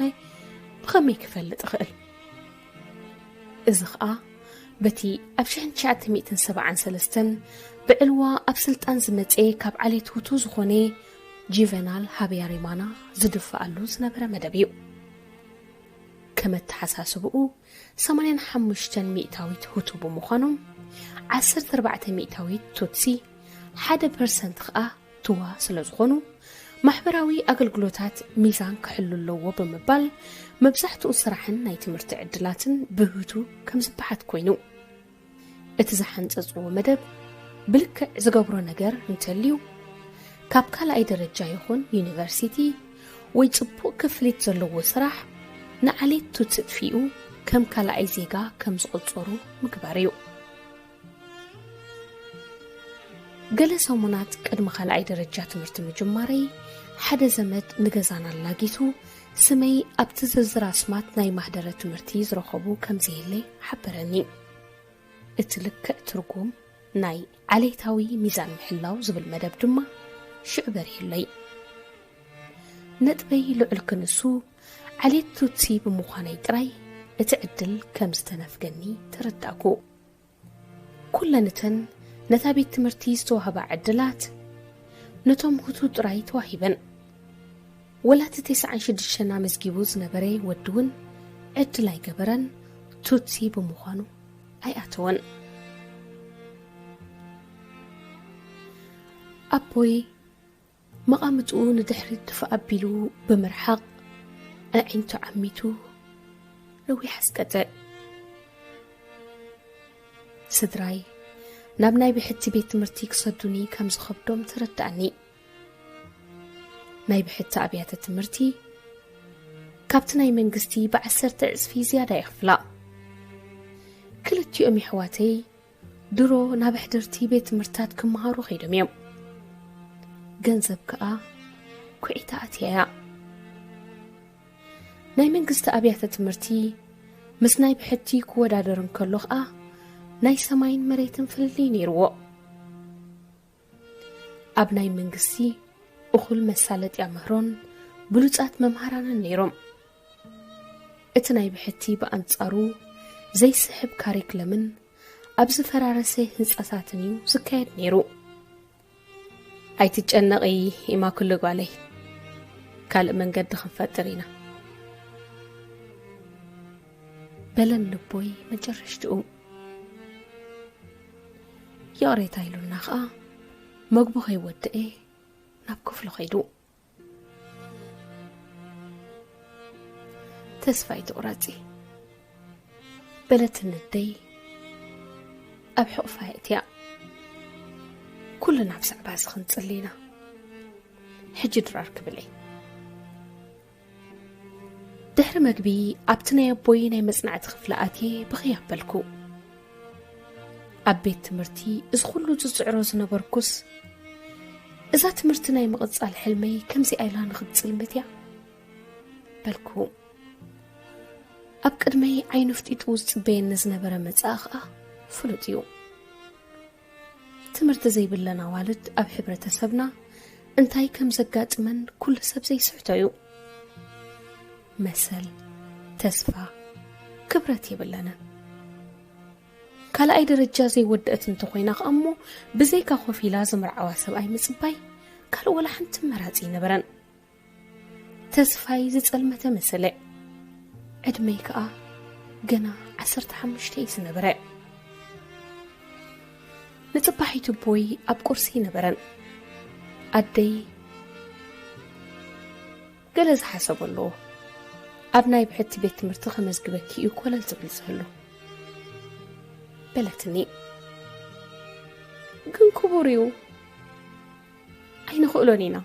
ብኸመይ ክፈልጥ እኽእል? እዚ ኸኣ በቲ ኣብ ሽሕን ትሽዓተ ሚእትን ሰብዓን ሰለስተን ብዕልዋ ኣብ ስልጣን ዝመጸ ካብ ዓሌት ሁቱ ዝኾነ ጁቨናል ሃብያሪማና ዝድፋኣሉ ዝነበረ መደብ እዩ። ከም ኣተሓሳስብኡ ሰማንያን ሓሙሽተን ሚእታዊት ሁቱ ብምዃኖም፣ ዓሰርተ ኣርባዕተ ሚእታዊት ቱትሲ፣ ሓደ ፐርሰንት ኸኣ ቱዋ ስለ ዝኾኑ፣ ማሕበራዊ ኣገልግሎታት ሚዛን ክሕሉ ኣለዎ ብምባል፣ መብዛሕትኡ ስራሕን ናይ ትምህርቲ ዕድላትን ብሁቱ ከም ዝበሓት ኮይኑ። እቲ ዝሓንጸጽዎ መደብ ብልክዕ ዝገብሮ ነገር እንተልዩ፣ ካብ ካልኣይ ደረጃ ይኹን ዩኒቨርሲቲ ወይ ጽቡቕ ክፍሊት ዘለዎ ስራሕ ንዓሌት ቱትሲ ጥፊኡ ከም ካልኣይ ዜጋ ከም ዝቑጸሩ ምግባር እዩ። ገለ ሰሙናት ቅድሚ ካልኣይ ደረጃ ትምህርቲ ምጅማረይ፣ ሓደ ዘመድ ንገዛና ኣላጊቱ፣ ስመይ ኣብቲ ዝርዝር ኣስማት ናይ ማህደረ ትምህርቲ ዝረኸቡ ከም ዘየለ ሓበረኒ። እቲ ልክዕ ትርጉም ናይ ዓሌታዊ ሚዛን ምሕላው ዝብል መደብ ድማ ሽዑ በሪህለይ። ነጥበይ ልዑል ክንሱ፣ ዓሌት ቱትሲ ብምዃነይ ጥራይ እቲ ዕድል ከም ዝተነፍገኒ ተረዳእኩ። ኩለን እተን ነታ ቤት ትምህርቲ ዝተዋህባ ዕድላት ነቶም ሁቱ ጥራይ ተዋሂበን። ወላ እቲ ተስዓን ሽዱሽተን ኣመዝጊቡ ዝነበረ ወዲ እውን ዕድል ኣይገበረን፣ ቱትሲ ብምዃኑ ኣይኣተወን። ኣቦይ መቓምጥኡ ንድሕሪት ድፋ ኣቢሉ ብምርሓቕ፣ ኣዒንቱ ዓሚቱ ነዊሕ ኣስቀጠ። ስድራይ ናብ ናይ ብሕቲ ቤት ትምህርቲ ክሰዱኒ ከም ዝኸብዶም ተረዳእኒ። ናይ ብሕቲ ኣብያተ ትምህርቲ ካብቲ ናይ መንግስቲ ብዓሰርተ ዕጽፊ ዝያዳ ይኽፍላ። ክልቲኦም የሕዋተይ ድሮ ናብ ኣሕድርቲ ቤት ትምህርትታት ክመሃሩ ከይዶም እዮም። ገንዘብ ከኣ ኩዒታ ኣትያ እያ። ናይ መንግስቲ ኣብያተ ትምህርቲ ምስ ናይ ብሕቲ ክወዳደር እንከሎ ከኣ ናይ ሰማይን መሬትን ፍልልይ ነይርዎ። ኣብ ናይ መንግስቲ እኹል መሳለጥያ ምህሮን ብሉጻት መምሃራንን ነይሮም። እቲ ናይ ብሕቲ ብኣንጻሩ ዘይስሕብ ካሪክለምን ኣብ ዝፈራረሰ ህንጻታትን እዩ ዝካየድ ነይሩ። ኣይትጨነቒ ኢማኩለ ጓለይ፣ ካልእ መንገዲ ክንፈጥር ኢና። በለን ልቦይ መጨረሽትኡ። ይቕሬታ ኢሉና ኸኣ መግቡ ከይወድኤ ናብ ክፍሉ ኸይዱ። ተስፋ ኣይትቑረጺ በለትኒ ኣደይ ኣብ ሕቑፋ የእትያ። ኩልና ብዛዕባ እዚ ክንጽሊ ኢና። ሕጂ ድራር ክብል እየ። ድሕሪ መግቢ ኣብቲ ናይ ኣቦይ ናይ መጽናዕቲ ክፍሊ ኣትየ ብኽይ ኣበልኩ። ኣብ ቤት ትምህርቲ እዚ ኩሉ ዝጽዕሮ ዝነበርኩስ፣ እዛ ትምህርቲ ናይ ምቕጻል ሕልመይ ከምዚኣ ኢላ ንኽትጽልምት እያ በልኩ። ኣብ ቅድመይ ዓይኑ ፍጢጡ ዝጽበየኒ ዝነበረ መጻኢ ኸኣ ፍሉጥ እዩ። ትምህርቲ ዘይብለን ኣዋልድ ኣብ ሕብረተሰብና እንታይ ከም ዘጋጥመን ኩሉ ሰብ ዘይስሕቶ እዩ። መሰል፣ ተስፋ፣ ክብረት የብለንን። ካልኣይ ደረጃ ዘይወደአት እንተኾይና ከኣ እሞ ብዘይካ ኮፍ ኢላ ዝምርዓዋ ሰብኣይ ምጽባይ ካልእ ወላ ሓንቲ መራጺ ኣይነበረን። ተስፋይ ዝጸልመተ መሰለ። ዕድመይ ከኣ ገና ዓሰርተ ሓሙሽተ እዩ ዝነበረ። ንጽባሒቱ ኣቦይ ኣብ ቁርሲ ኣይነበረን። ኣደይ ገለ ዝሓሰቦ ኣለዎ። ኣብ ናይ ብሕቲ ቤት ትምህርቲ ከመዝግበኪ እዩ ኮለል ዝብል ዘሎ በለትኒ። ግን ክቡር እዩ፣ ኣይንኽእሎን ኢና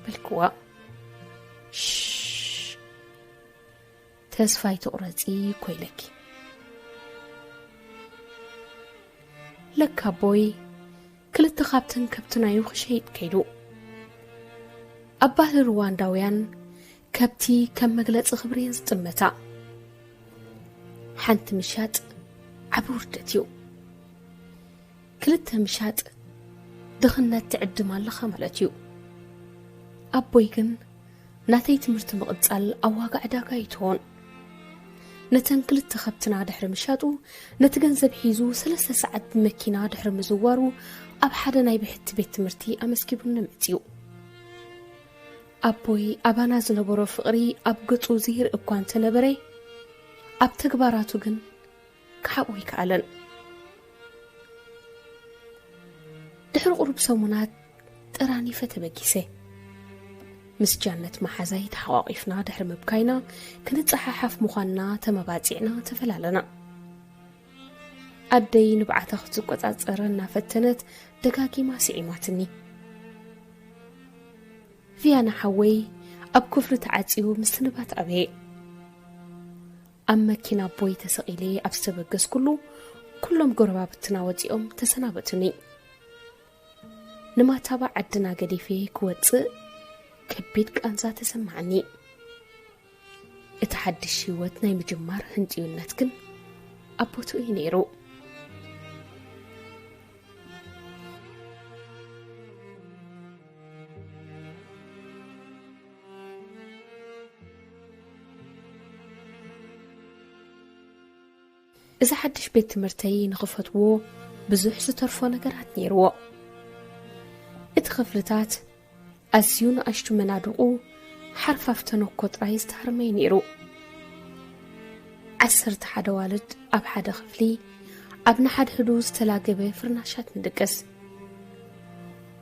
በልክዋ። ሽሽ፣ ተስፋ ኣይትቑረጺ እኮ ኢለኪ። ለካ ኣቦይ ክልተ ካብተን ከብቲ ናዩ ክሸይጥ ከይዱ። ኣብ ባህሊ ሩዋንዳውያን ከብቲ ከም መግለጺ ክብሪ እየን ዝጥመታ። ሓንቲ ምሻጥ ዓቢ ውርደት እዩ። ክልተ ምሻጥ ድኽነት ትዕድም ኣለኻ ማለት እዩ። ኣቦይ ግን ናተይ ትምህርቲ ምቕጻል ኣብ ዋጋ ዕዳጋ ኣይትሆን። ነተን ክልተ ከብትና ድሕሪ ምሻጡ፣ ነቲ ገንዘብ ሒዙ ሰለስተ ሰዓት ብመኪና ድሕሪ ምዝዋሩ፣ ኣብ ሓደ ናይ ብሕቲ ቤት ትምህርቲ ኣመስጊቡኒ መጺኡ። ኣቦይ ኣባና ዝነበሮ ፍቕሪ ኣብ ገጹ ዘይርኢ እኳ እንተነበረ፣ ኣብ ተግባራቱ ግን ክሓብኦ ኣይከኣለን። ድሕሪ ቁሩብ ሰሙናት ጠራኒፈ ተበጊሰ። ምስ ጃነት መሓዛይ ተሓቋቒፍና ድሕሪ ምብካይና፣ ክንጸሓሓፍ ምዃንና ተመባጺዕና ተፈላለና። ኣደይ ንብዓታ ክትቆጻጸረ እናፈተነት ደጋጊማ ስዒማትኒ። ቪያና ሓወይ ኣብ ክፍሉ ተዓጽዩ ምስቲ ንባት ኣበየ። ኣብ መኪና ኣቦይ ተሰቒለ ኣብ ዝተበገስኩሉ፣ ኩሎም ጎረባብትና ወጺኦም ተሰናበቱኒ። ንማታባ ዓድና ገዲፈ ክወጽእ ከቢድ ቃንዛ ተሰማዓኒ። እቲ ሓድሽ ህይወት ናይ ምጅማር ህንጥዩነት ግን ኣብ ቦትኡ እዩ ነይሩ። እዚ ሓድሽ ቤት ትምህርተይ ንኽፈትዎ ብዙሕ ዝተርፎ ነገራት ነይርዎ። እቲ ክፍልታት ኣዝዩ ንኣሽቱ መናድቑ ሓርፋፍ ተነኮ ጥራይ ዝተሃርመ እዩ ነይሩ። ዓሰርተ ሓደ ኣዋልድ ኣብ ሓደ ክፍሊ፣ ኣብ ንሓድሕዱ ዝተላገበ ፍርናሻት ንድቅስ።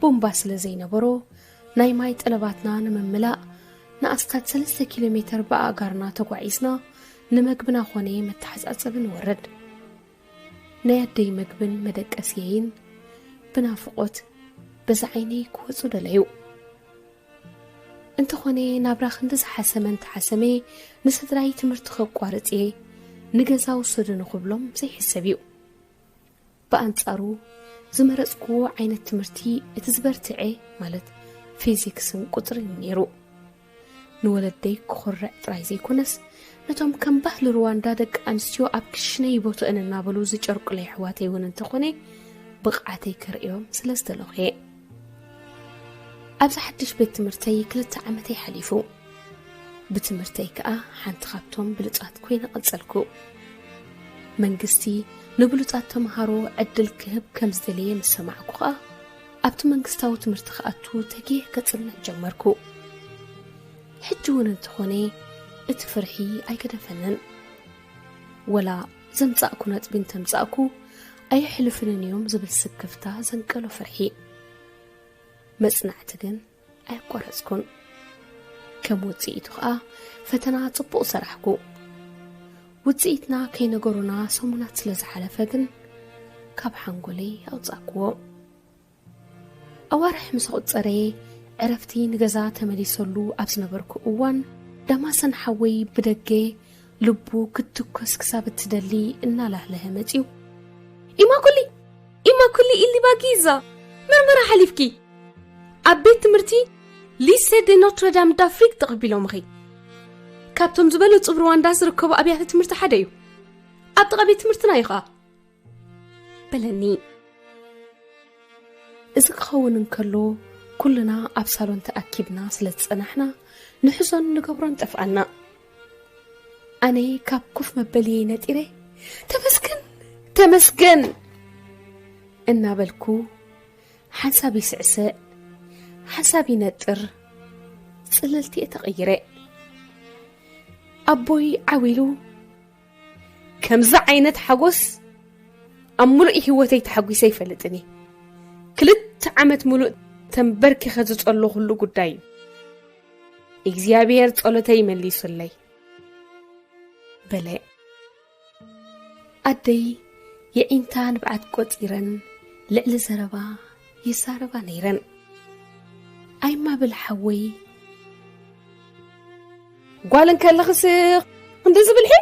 ቡምባ ስለ ዘይነበሮ፣ ናይ ማይ ጠለባትና ንምምላእ ንኣስታት ሰለስተ ኪሎ ሜተር ብኣእጋርና ተጓዒዝና፣ ንመግብና ኾነ መተሓጻጸቢ ንወርድ። ናይ ኣደይ መግብን መደቀስየይን ብናፍቖት በዛ ዓይነይ ክወጹ ደለዩ። እንተኾነ፣ ናብራ ክንዲ ዝሓሰመ እንተሓሰመ፣ ንስድራይ ትምህርቲ ከቋርጽ እየ፣ ንገዛ ውሰዱ ንኽብሎም ዘይሕሰብ እዩ። ብኣንጻሩ፣ ዝመረጽክዎ ዓይነት ትምህርቲ እቲ ዝበርትዐ፣ ማለት ፊዚክስን ቁጽርን እዩ ነይሩ። ንወለደይ ክኹርዕ ጥራይ ዘይኮነስ፣ ነቶም ከም ባህሊ ሩዋንዳ ደቂ ኣንስትዮ ኣብ ክሽነ ይቦትአን እናበሉ ዝጨርቁለይ ኣሕዋተይ እውን እንተኾነ፣ ብቕዓተይ ከርእዮም ስለ ዝደለኹ እየ። ኣብዚ ሓድሽ ቤት ትምህርተይ ክልተ ዓመተይ ሓሊፉ። ብትምህርተይ ከኣ ሓንቲ ካብቶም ብሉጻት ኮይነ ቀጸልኩ። መንግስቲ ንብሉጻት ተምሃሮ ዕድል ክህብ ከም ዝደለየ ምስ ሰማዕኩ ከኣ፣ ኣብቲ መንግስታዊ ትምህርቲ ክኣቱ ተጊህ ከጽንዕ ጀመርኩ። ሕጂ እውን እንተኾነ፣ እቲ ፍርሒ ኣይገደፈንን። ወላ ዘምጻእኩ ነጥቢ እንተምጻእኩ፣ ኣየሕልፍንን እዮም ዝብል ስክፍታ ዘንቀሎ ፍርሒ። መጽናዕቲ ግን ኣየቋረጽኩን። ከም ውጽኢቱ ኸኣ ፈተና ጽቡቕ ሰራሕኩ። ውጽኢትና ከይነገሩና ሰሙናት ስለ ዝሓለፈ ግን ካብ ሓንጎለይ ኣውጻእክዎ። ኣዋርሕ ምስ ኣቑጸረ፣ ዕረፍቲ ንገዛ ተመሊሰሉ ኣብ ዝነበርኩ እዋን፣ ዳማሰን ሓወይ ብደገ ልቡ ክትትኮስ ክሳብ እትደሊ እናላህለሀ መጺኡ። "ኢማኩሊ! ኢማኩሊ ኢሊባጊዛ! መርመራ ሓሊፍኪ! ኣብ ቤት ትምህርቲ ሊሴ ደ ኖትረዳም ዳፍሪክ ተቐቢሎምኺ። ካብቶም ዝበለጹ ኣብ ሩዋንዳ ዝርከቡ ኣብያተ ትምህርቲ ሓደ እዩ። ኣብ ጥቓ ቤት ትምህርትና እዩ ኸኣ" በለኒ። እዚ ክኸውን እንከሎ፣ ኩልና ኣብ ሳሎን ተኣኪብና ስለ ዝጸናሕና፣ ንሕዞን ንገብሮን ጠፍኣና። ኣነ ካብ ኮፍ መበሊየይ ነጢረ፣ "ተመስገን! ተመስገን!" እናበልኩ፣ ሓንሳብ ይስዕስዕ፣ ሓንሳብ ይነጥር፣ ጽልልቲ እየ ተቐይረ። ኣቦይ ዓው ኢሉ፣ ከምዚ ዓይነት ሓጎስ ኣብ ምሉእ ህይወተይ ተሓጒሰ ኣይፈልጥን እየ። ክልተ ዓመት ምሉእ ተንበርኪኸ ዝጸለኹሉ ጉዳይ እዩ። እግዚኣብሔር ጸሎተይ መሊሱለይ። በለ። ኣደይ የዒንታ ንብዓት ቆጺረን ልዕሊ ዘረባ ይዛረባ ነይረን። "ኣይማብል ሓወይ፣ ጓል እንከለኽስ ክንዲ ዝብልሒ?"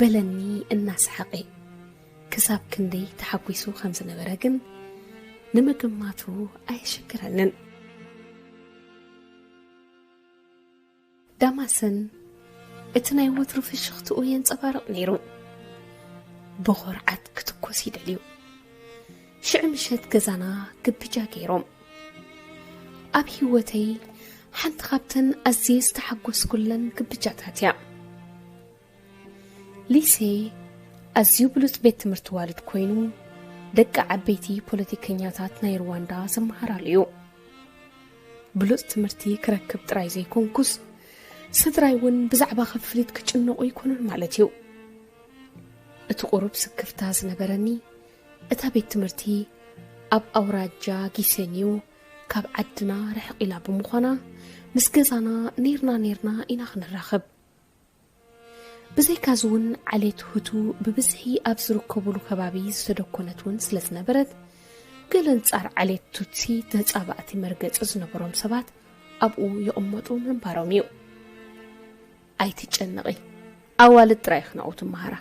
በለኒ እናሰሓቐ። ክሳብ ክንደይ ተሓጒሱ ከም ዝነበረ ግን ንምግማቱ ኣየሸግረንን። ዳማሰን እቲ ናይ ወትሩ ፍሽኽትኡ የንጸባርቕ ነይሩ። ብኹርዓት ክትኮስ ይደልዩ። ሽዑ ምሸት ገዛና ግብጃ ገይሮም። ኣብ ህይወተይ ሓንቲ ካብተን ኣዝየ ዝተሓጎስኩለን ግብጃታት እያ። ሊሴ ኣዝዩ ብሉጽ ቤት ትምህርቲ ዋልድ ኮይኑ፣ ደቂ ዓበይቲ ፖለቲከኛታት ናይ ሩዋንዳ ዝመሃራሉ እዩ። ብሉጽ ትምህርቲ ክረክብ ጥራይ ዘይኮንኩስ፣ ስድራይ እውን ብዛዕባ ክፍሊት ክጭነቑ ኣይኮኑን ማለት እዩ። እቲ ቁሩብ ስክፍታ ዝነበረኒ፣ እታ ቤት ትምህርቲ ኣብ ኣውራጃ ጊሰንዩ ካብ ዓድና ርሕቕ ኢላ ብምዃና፣ ምስ ገዛና ኔርና ኔርና ኢና ክንራኸብ። ብዘይካዚ እውን ዓሌት ሁቱ ብብዝሒ ኣብ ዝርከቡሉ ከባቢ ዝተደኮነት እውን ስለ ዝነበረት፣ ገለ ኣንጻር ዓሌት ቱትሲ ተጻባእቲ መርገጺ ዝነበሮም ሰባት ኣብኡ ይቕመጡ ምንባሮም እዩ። "ኣይትጨነቒ፣ ኣዋልድ ጥራይ ኢኽን ኣብኡ ትመሃራ"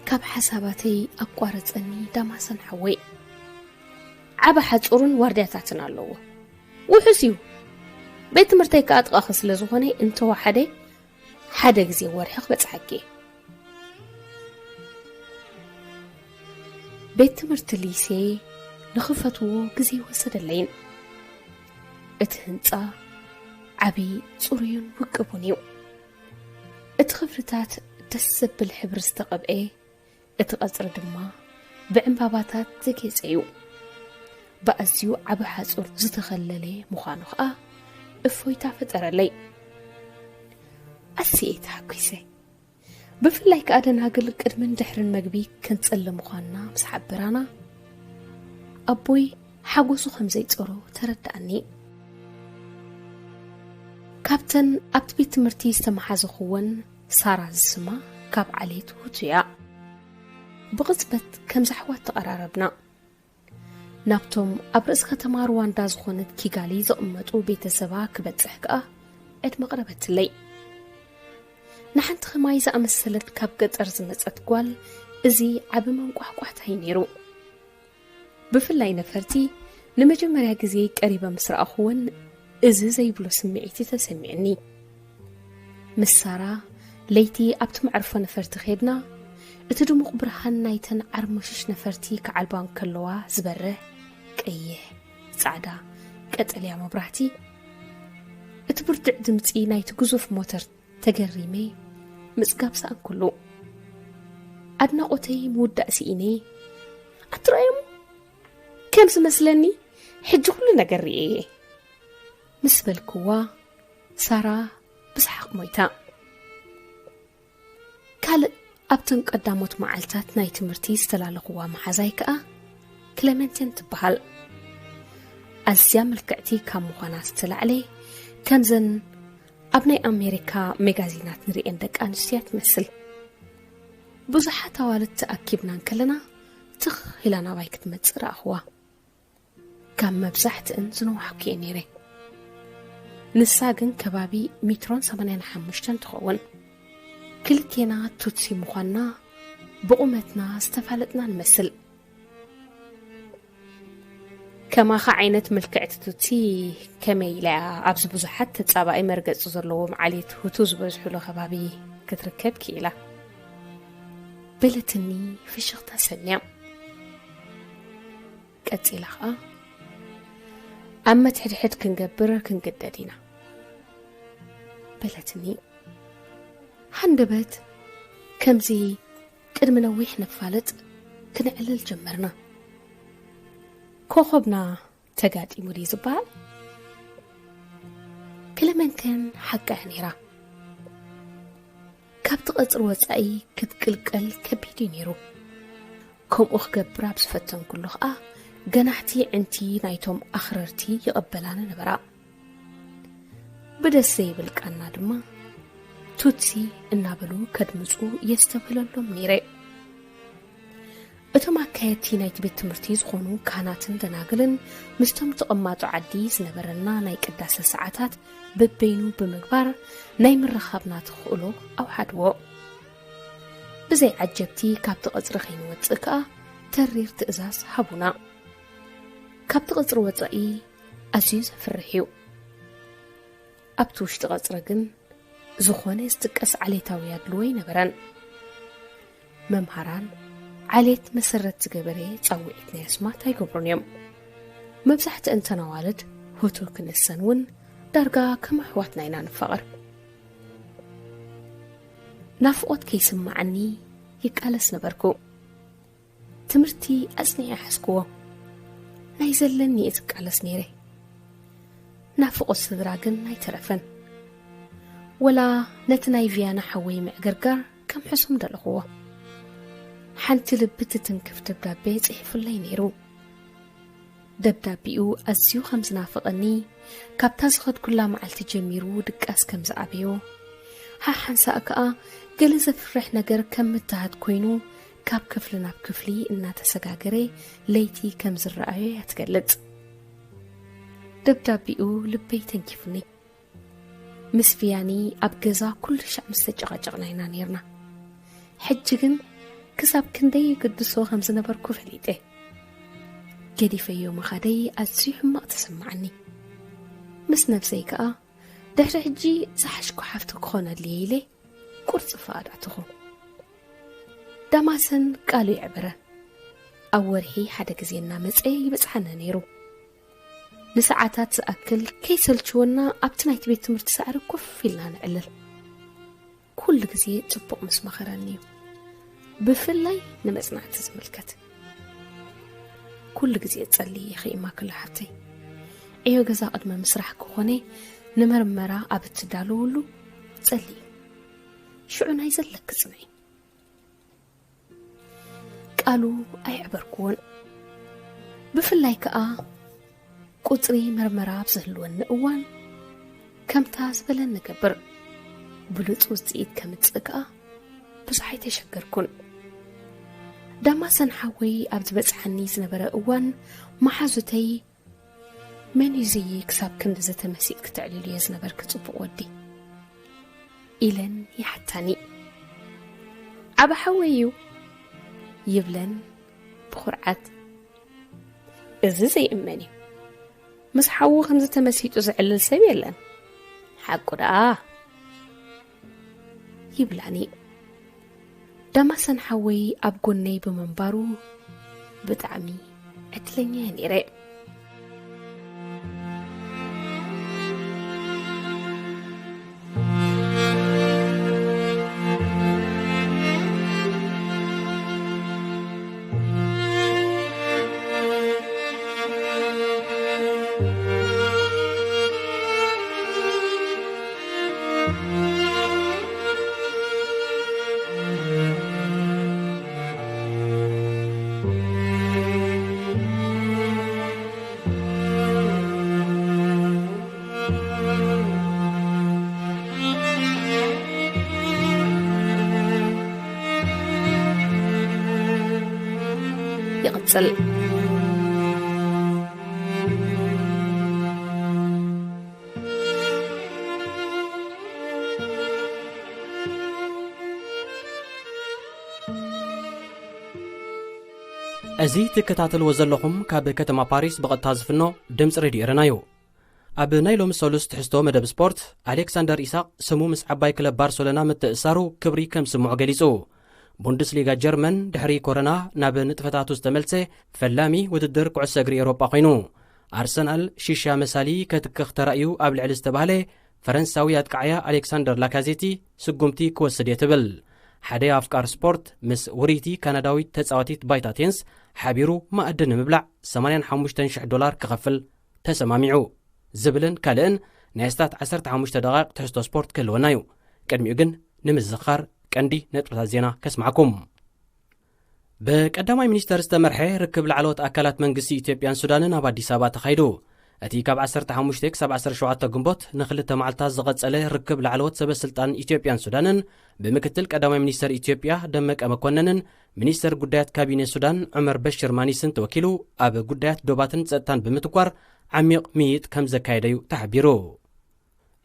ካብ ሓሳባተይ ኣቋረጸኒ ዳማሰን ሓወይ። "ዓቢ ሓጹርን ዋርድያታትን ኣለዎ። ውሑስ እዩ። ቤት ትምህርተይ ከኣ ጥቓኺ ስለ ዝኾነ፣ እንተወሓደ ሓደ ግዜ ወርሒ ክበጽሓኪ እየ." ቤት ትምህርቲ ሊሴ ንኽፈትዎ ግዜ ይወሰደለይን። እቲ ህንጻ ዓቢ፣ ጽሩይን ውቅቡን እዩ። እቲ ክፍልታት ደስ ዘብል ሕብሪ ዝተቐብኤ፣ እቲ ቀጽሪ ድማ ብዕምባባታት ዘጌጸ እዩ። ብኣዝዩ ዓቢ ሓጹር ዝተኸለለ ምዃኑ ኸኣ እፎይታ ፈጠረለይ። ኣዝየ ተሓጒሰ። ብፍላይ ከኣ ደናግል ቅድምን ድሕርን መግቢ ክንጽሊ ምዃንና ምስ ሓበራና፣ ኣቦይ ሓጎሱ ከም ዘይጸሮ ተረዳኣኒ። ካብተን ኣብቲ ቤት ትምህርቲ ዝተመሓዘኽወን ሳራ ዝስማ ካብ ዓሌት ሁቱ እያ። ብቕጽበት ከምዚ ኣሕዋት ተቐራረብና። ናብቶም ኣብ ርእሲ ከተማ ሩዋንዳ ዝኾነት ኪጋሊ ዝቕመጡ ቤተሰባ ክበጽሕ ከኣ ዕድመ ቀረበትለይ። ንሓንቲ ከማይ ዝኣመሰለት ካብ ገጠር ዝመጸት ጓል እዚ ዓቢ መንቋሕቋሕታ እዩ ነይሩ። ብፍላይ ነፈርቲ ንመጀመርያ ግዜ ቀሪበ ምስ ረኣኹወን እዚ ዘይብሎ ስምዒት እዩ ተሰሚዕኒ። ምስ ሳራ ለይቲ ኣብቲ መዕርፎ ነፈርቲ ኸድና፣ እቲ ድሙቕ ብርሃን ናይተን ዓርሞሽሽ ነፈርቲ ክዓልባ እንከለዋ ዝበርህ ቀይሕ፣ ጻዕዳ፣ ቀጠልያ መብራህቲ፣ እቲ ብርቱዕ ድምጺ ናይቲ ግዙፍ ሞተር ተገሪመ ምጽጋብ ሰኣንኩሉ። ኣድናቖተይ ምውዳእ ስኢነ፣ ኣትረኣዮም ከም ዝመስለኒ ሕጂ ኩሉ ነገር ርእየ እየ ምስ በልክዋ፣ ሳራ ብሰሓቕ ሞይታ። ካልእ ኣብተን ቀዳሞት መዓልታት ናይ ትምህርቲ ዝተላለኽዋ መሓዛይ ከኣ ክለመንቲን ትበሃል። ኣዝያ ምልክዕቲ ካብ ምዃና ዝተላዕለ፣ ከምዘን ኣብ ናይ ኣሜሪካ መጋዚናት ንርእየን ደቂ ኣንስትዮ እያ ትመስል። ብዙሓት ኣዋልድ ተኣኪብና እንከለና ትኽ ኢላ ናባይ ክትመጽእ ረኣኽዋ። ካብ መብዛሕትእን ዝነዋሕኩ እየ ነይረ። ንሳ ግን ከባቢ ሜትሮን ሰማንያን ሓሙሽተን ትኸውን። ክልቴና ቱትሲ ምዃንና ብቑመትና ዝተፋለጥና ንመስል። ከማኻ ዓይነት ምልክዕቲ ቱትሲ ከመይ ኢላ እያ ኣብዚ ብዙሓት ተጻባኢ መርገጺ ዘለዎም ዓሌት ሁቱ ዝበዝሑሉ ከባቢ ክትርከብ ክኢላ? በለትኒ ፍሽኽታ ሰንያ። ቀጺላ ኸኣ፣ ኣብ መትሕድሕድ ክንገብር ክንግደድ ኢና በለትኒ። ሃንደበት ከምዚ ቅድሚ ነዊሕ ነፋልጥ ክነዕልል ጀመርና። ኮኸብና ተጋጢሙ ድዩ ዝበሃል? ክለመንተን ሓቃ እያ ነይራ። ካብቲ ቀጽሪ ወጻኢ ክትቅልቀል ከቢድ እዩ ነይሩ። ከምኡ ክገብር ኣብ ዝፈተንኩሉ ኸኣ፣ ገናሕቲ ዕንቲ ናይቶም ኣኽረርቲ ይቕበላኒ ነበራ። ብደስ ዘይብል ቃና ድማ፣ ቱትሲ እናበሉ ከድምጹ የስተብህለሎም ነይረ። እቶም ኣካየድቲ ናይቲ ቤት ትምህርቲ ዝኾኑ ካህናትን ደናግልን ምስቶም ተቐማጦ ዓዲ ዝነበረና ናይ ቅዳሰ ሰዓታት በበይኑ ብምግባር ናይ ምርኻብና ተኽእሎ ኣውሓድዎ። ብዘይ ዓጀብቲ ካብቲ ቀጽሪ ከይንወጽእ ከኣ ተሪር ትእዛዝ ሃቡና። ካብቲ ቀጽሪ ወጻኢ ኣዝዩ ዘፍርሕ እዩ። ኣብቲ ውሽጢ ቀጽሪ ግን ዝኾነ ዝጥቀስ ዓሌታዊ ኣድልዎ ኣይነበረን። መምሃራን ዓሌት መሰረት ዝገበረ ጻውዒት ናይ ኣስማት ኣይገብሩን እዮም። መብዛሕትአን እተን ኣዋልድ ሁቱ ክንሰን እውን ዳርጋ ከም ኣሕዋትና ኢና ንፋቐር። ናፍቖት ከይስምዓኒ ይቃለስ ነበርኩ። ትምህርቲ ኣጽኒዐ ሓዝክዎ። ናይ ዘለኒ እየ ዝቃለስ ነይረ። ናፍቖት ስድራ ግን ኣይተረፈን። ወላ ነቲ ናይ ቪያና ሓወይ ምዕግርጋር ከም ሕሱም ደለኽዎ። ሓንቲ ልቢ ትትንክፍ ደብዳቤ ጽሒፉለይ ነይሩ። ደብዳቤኡ ኣዝዩ ከም ዝናፍቐኒ፣ ካብታ ዝኸድኩላ መዓልቲ ጀሚሩ ድቃስ ከም ዝኣበዮ፣ ሓሓንሳእ ከኣ ገለ ዘፍርሕ ነገር ከም ምትሃት ኮይኑ ካብ ክፍሊ ናብ ክፍሊ እናተሰጋገረ ለይቲ ከም ዝረኣዮ እያ ትገልጽ። ደብዳቤኡ ልበይ ተንኪፉኒ። ምስ ቪያኒ ኣብ ገዛ ኩሉ ሻዕ ምስ ተጨቓጨቕና ኢና ነይርና። ሕጂ ግን ክሳብ ክንደይ ይግድሶ ከም ዝነበርኩ ፈሊጠ። ገዲፈዮ ምኻደይ ኣዝዩ ሕማቕ ተሰማዓኒ። ምስ ነብሰይ ከኣ ድሕሪ ሕጂ ዝሓሽኩ ሓፍቲ ክኾነሉ እየ ኢለ ቁርጺ ፍቓድ ኣተኹ። ዳማሰን ቃሉ የዕበረ። ኣብ ወርሒ ሓደ ግዜ እናመጸ ይበጽሓና ነይሩ። ንሰዓታት ዝኣክል ከይሰልችወና ኣብቲ ናይቲ ቤት ትምህርቲ ሳዕሪ ኮፍ ኢልና ንዕልል። ኩሉ ግዜ ጽቡቕ ምስ መኸረኒ እዩ። ብፍላይ ንመጽናዕቲ ዝምልከት። ኩሉ ግዜ ጸሊ ኢኺ እማ ክሉ ሓፍተይ። ዕዮ ገዛ ቅድሚ ምስራሕ ክኾነ ንመርመራ ኣብ እትዳለወሉ ጸሊ። ሽዑ ናይ ዘለክ ጽንዒ። ቃሉ ኣይዕበርክዎን። ብፍላይ ከኣ ቁጽሪ መርመራ ኣብ ዝህልወኒ እዋን ከምታ ዝበለኒ እገብር። ብሉጽ ውጽኢት ከምጽእ ከኣ ብዙሕ ኣይተሸገርኩን። ዳማሰን ሓወይ ኣብ ዝበጽሓኒ ዝነበረ እዋን፣ መሓዙተይ "መን እዩ እዚ ክሳብ ክንድዚ ተመሲጥኪ ትዕልልዮ ዝነበርኪ ጽቡቕ ወዲ?" ኢለን ይሓታኒ። "ዓቢ ሓወይ እዩ" ይብለን ብኹርዓት። "እዚ ዘይእመን እዩ። ምስ ሓዉ ከምዚ ተመሲጡ ዝዕልል ሰብ የለን። ሓቁ ደኣ" ይብላኒ። ዳማሰን ሓወይ ኣብ ጎነይ ብምንባሩ ብጣዕሚ ዕድለኛ እየ ነይረ። ይቕጽል። እዚ ትከታተልዎ ዘለኹም ካብ ከተማ ፓሪስ ብቐጥታ ዝፍኖ ድምፂ ሬድዮ ኤረና እዩ። ኣብ ናይ ሎሚ ሰሉስ ትሕዝቶ መደብ ስፖርት፣ ኣሌክሳንደር ኢሳቕ ስሙ ምስ ዓባይ ክለብ ባርሰሎና ምትእሳሩ ክብሪ ከም ስምዖ ገሊጹ። ቡንደስሊጋ ጀርመን ድሕሪ ኮሮና ናብ ንጥፈታቱ ዝተመልሰ ፈላሚ ውድድር ኩዕሶ እግሪ ኤውሮጳ ኮይኑ፣ ኣርሰናል ሽሻ መሳሊ ከትክኽ ተራእዩ ኣብ ልዕሊ ዝተባህለ ፈረንሳዊ ኣጥቃዓያ ኣሌክሳንደር ላካዜቲ ስጉምቲ ክወስድ እየ ትብል። ሓደ ኣፍቃር ስፖርት ምስ ውርይቲ ካናዳዊት ተጻዋቲት ባይታ ቴንስ ሓቢሩ መኣዲ ንምብላዕ ሰማንያን ሓሙሽተን ሽሕ ዶላር ክኸፍል ተሰማሚዑ ዝብልን ካልእን ናይ ኣስታት ዓሰርተ ሓሙሽተ ደቓይቕ ትሕዝቶ ስፖርት ክህልወና እዩ። ቅድሚኡ ግን ንምዝኻር ቀንዲ ነጥብታት ዜና ከስማዕኩም። ብቀዳማይ ሚኒስተር ዝተመርሐ ርክብ ላዕለዎት ኣካላት መንግስቲ ኢትዮጵያን ሱዳንን ኣብ ኣዲስ ኣበባ ተኻይዱ። እቲ ካብ ዓሰርተ ሓሙሽተ ክሳብ ዓሰርተ ሸውዓተ ግንቦት ንኽልተ መዓልታት ዝቐጸለ ርክብ ላዕለዎት ሰበ ስልጣን ኢትዮጵያን ሱዳንን ብምክትል ቀዳማይ ሚኒስተር ኢትዮጵያ ደመቀ መኮነንን ሚኒስተር ጉዳያት ካቢኔ ሱዳን ዑመር በሽር ማኒስን ተወኪሉ ኣብ ጉዳያት ዶባትን ጸጥታን ብምትኳር ዓሚቕ ምይይጥ ከም ዘካየደ'ዩ ተሓቢሩ።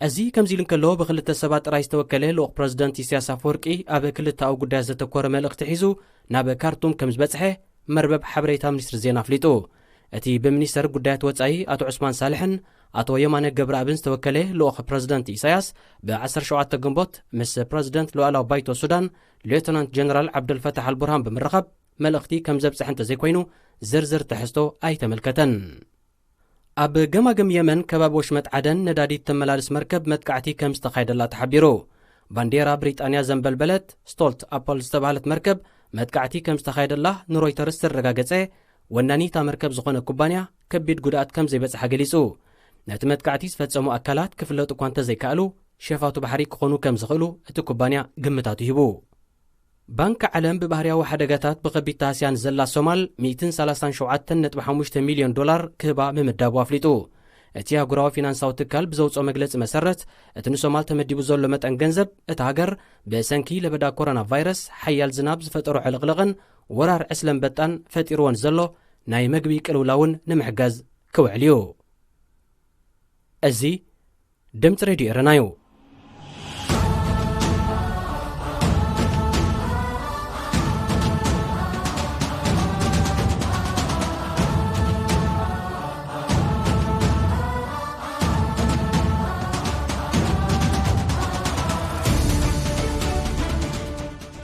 እዚ ከምዚ ኢሉ እንከሎ፣ ብክልተ ሰባት ጥራይ ዝተወከለ ልኡኽ ፕረዚደንት ኢሳያስ ኣፈወርቂ ኣብ ክልተኣዊ ጉዳያት ዘተኮረ መልእኽቲ ሒዙ ናብ ካርቱም ከም ዝበጽሐ መርበብ ሓበሬታ ሚኒስትሪ ዜና ኣፍሊጡ። እቲ ብሚኒስተር ጉዳያት ወጻኢ ኣቶ ዑስማን ሳልሕን ኣቶ የማነ ገብረኣብን ዝተወከለ ልኡኽ ፕረዚደንት ኢሳያስ ብ ዓሰርተ ሸውዓተ ግንቦት ምስ ፕረዚደንት ሉኣላዊ ባይቶ ሱዳን ሌተናንት ጀነራል ዓብደልፈታሕ ኣልቡርሃን ብምርኻብ መልእኽቲ ከም ዘብጽሐ እንተዘይኮይኑ ዝርዝር ትሕዝቶ ኣይተመልከተን። ኣብ ገማግም የመን ከባቢ ወሽመጥ ዓደን ነዳዲ እተመላልስ መርከብ መጥቃዕቲ ከም ዝተኻየደላ ተሓቢሩ። ባንዴራ ብሪጣንያ ዘንበልበለት ስቶልት ኣፖል ዝተባህለት መርከብ መጥቃዕቲ ከም ዝተኻየደላ ንሮይተርስ ዘረጋገጸ ወናኒ እታ መርከብ ዝኾነ ኩባንያ ከቢድ ጉድኣት ከም ዘይበጽሓ ገሊጹ። ነቲ መጥቃዕቲ ዝፈጸሙ ኣካላት ክፍለጡ እኳ እንተዘይከኣሉ፣ ሸፋቱ ባሕሪ ክኾኑ ከም ዝኽእሉ እቲ ኩባንያ ግምታቱ ሂቡ። ባንኪ ዓለም ብባህርያዊ ሓደጋታት ብኸቢድ ተሃስያ ንዘላ ሶማል ሚእትን ሰላሳን ሸውዓተን ነጥቢ ሓሙሽተ ሚልዮን ዶላር ክህባ ምምዳቡ ኣፍሊጡ። እቲ ኣህጉራዊ ፊናንሳዊ ትካል ብዘውጽኦ መግለጺ መሰረት፣ እቲ ንሶማል ተመዲቡ ዘሎ መጠን ገንዘብ፣ እታ ሃገር ብሰንኪ ለበዳ ኮሮና ቫይረስ፣ ሓያል ዝናብ ዝፈጠሮ ዕልቕልቕን ወራር ዕስለ ኣንበጣን ፈጢርዎ ንዘሎ ናይ መግቢ ቅልውላውን ንምሕጋዝ ክውዕል እዩ። እዚ ድምፂ ሬድዮ ኤረና እዩ።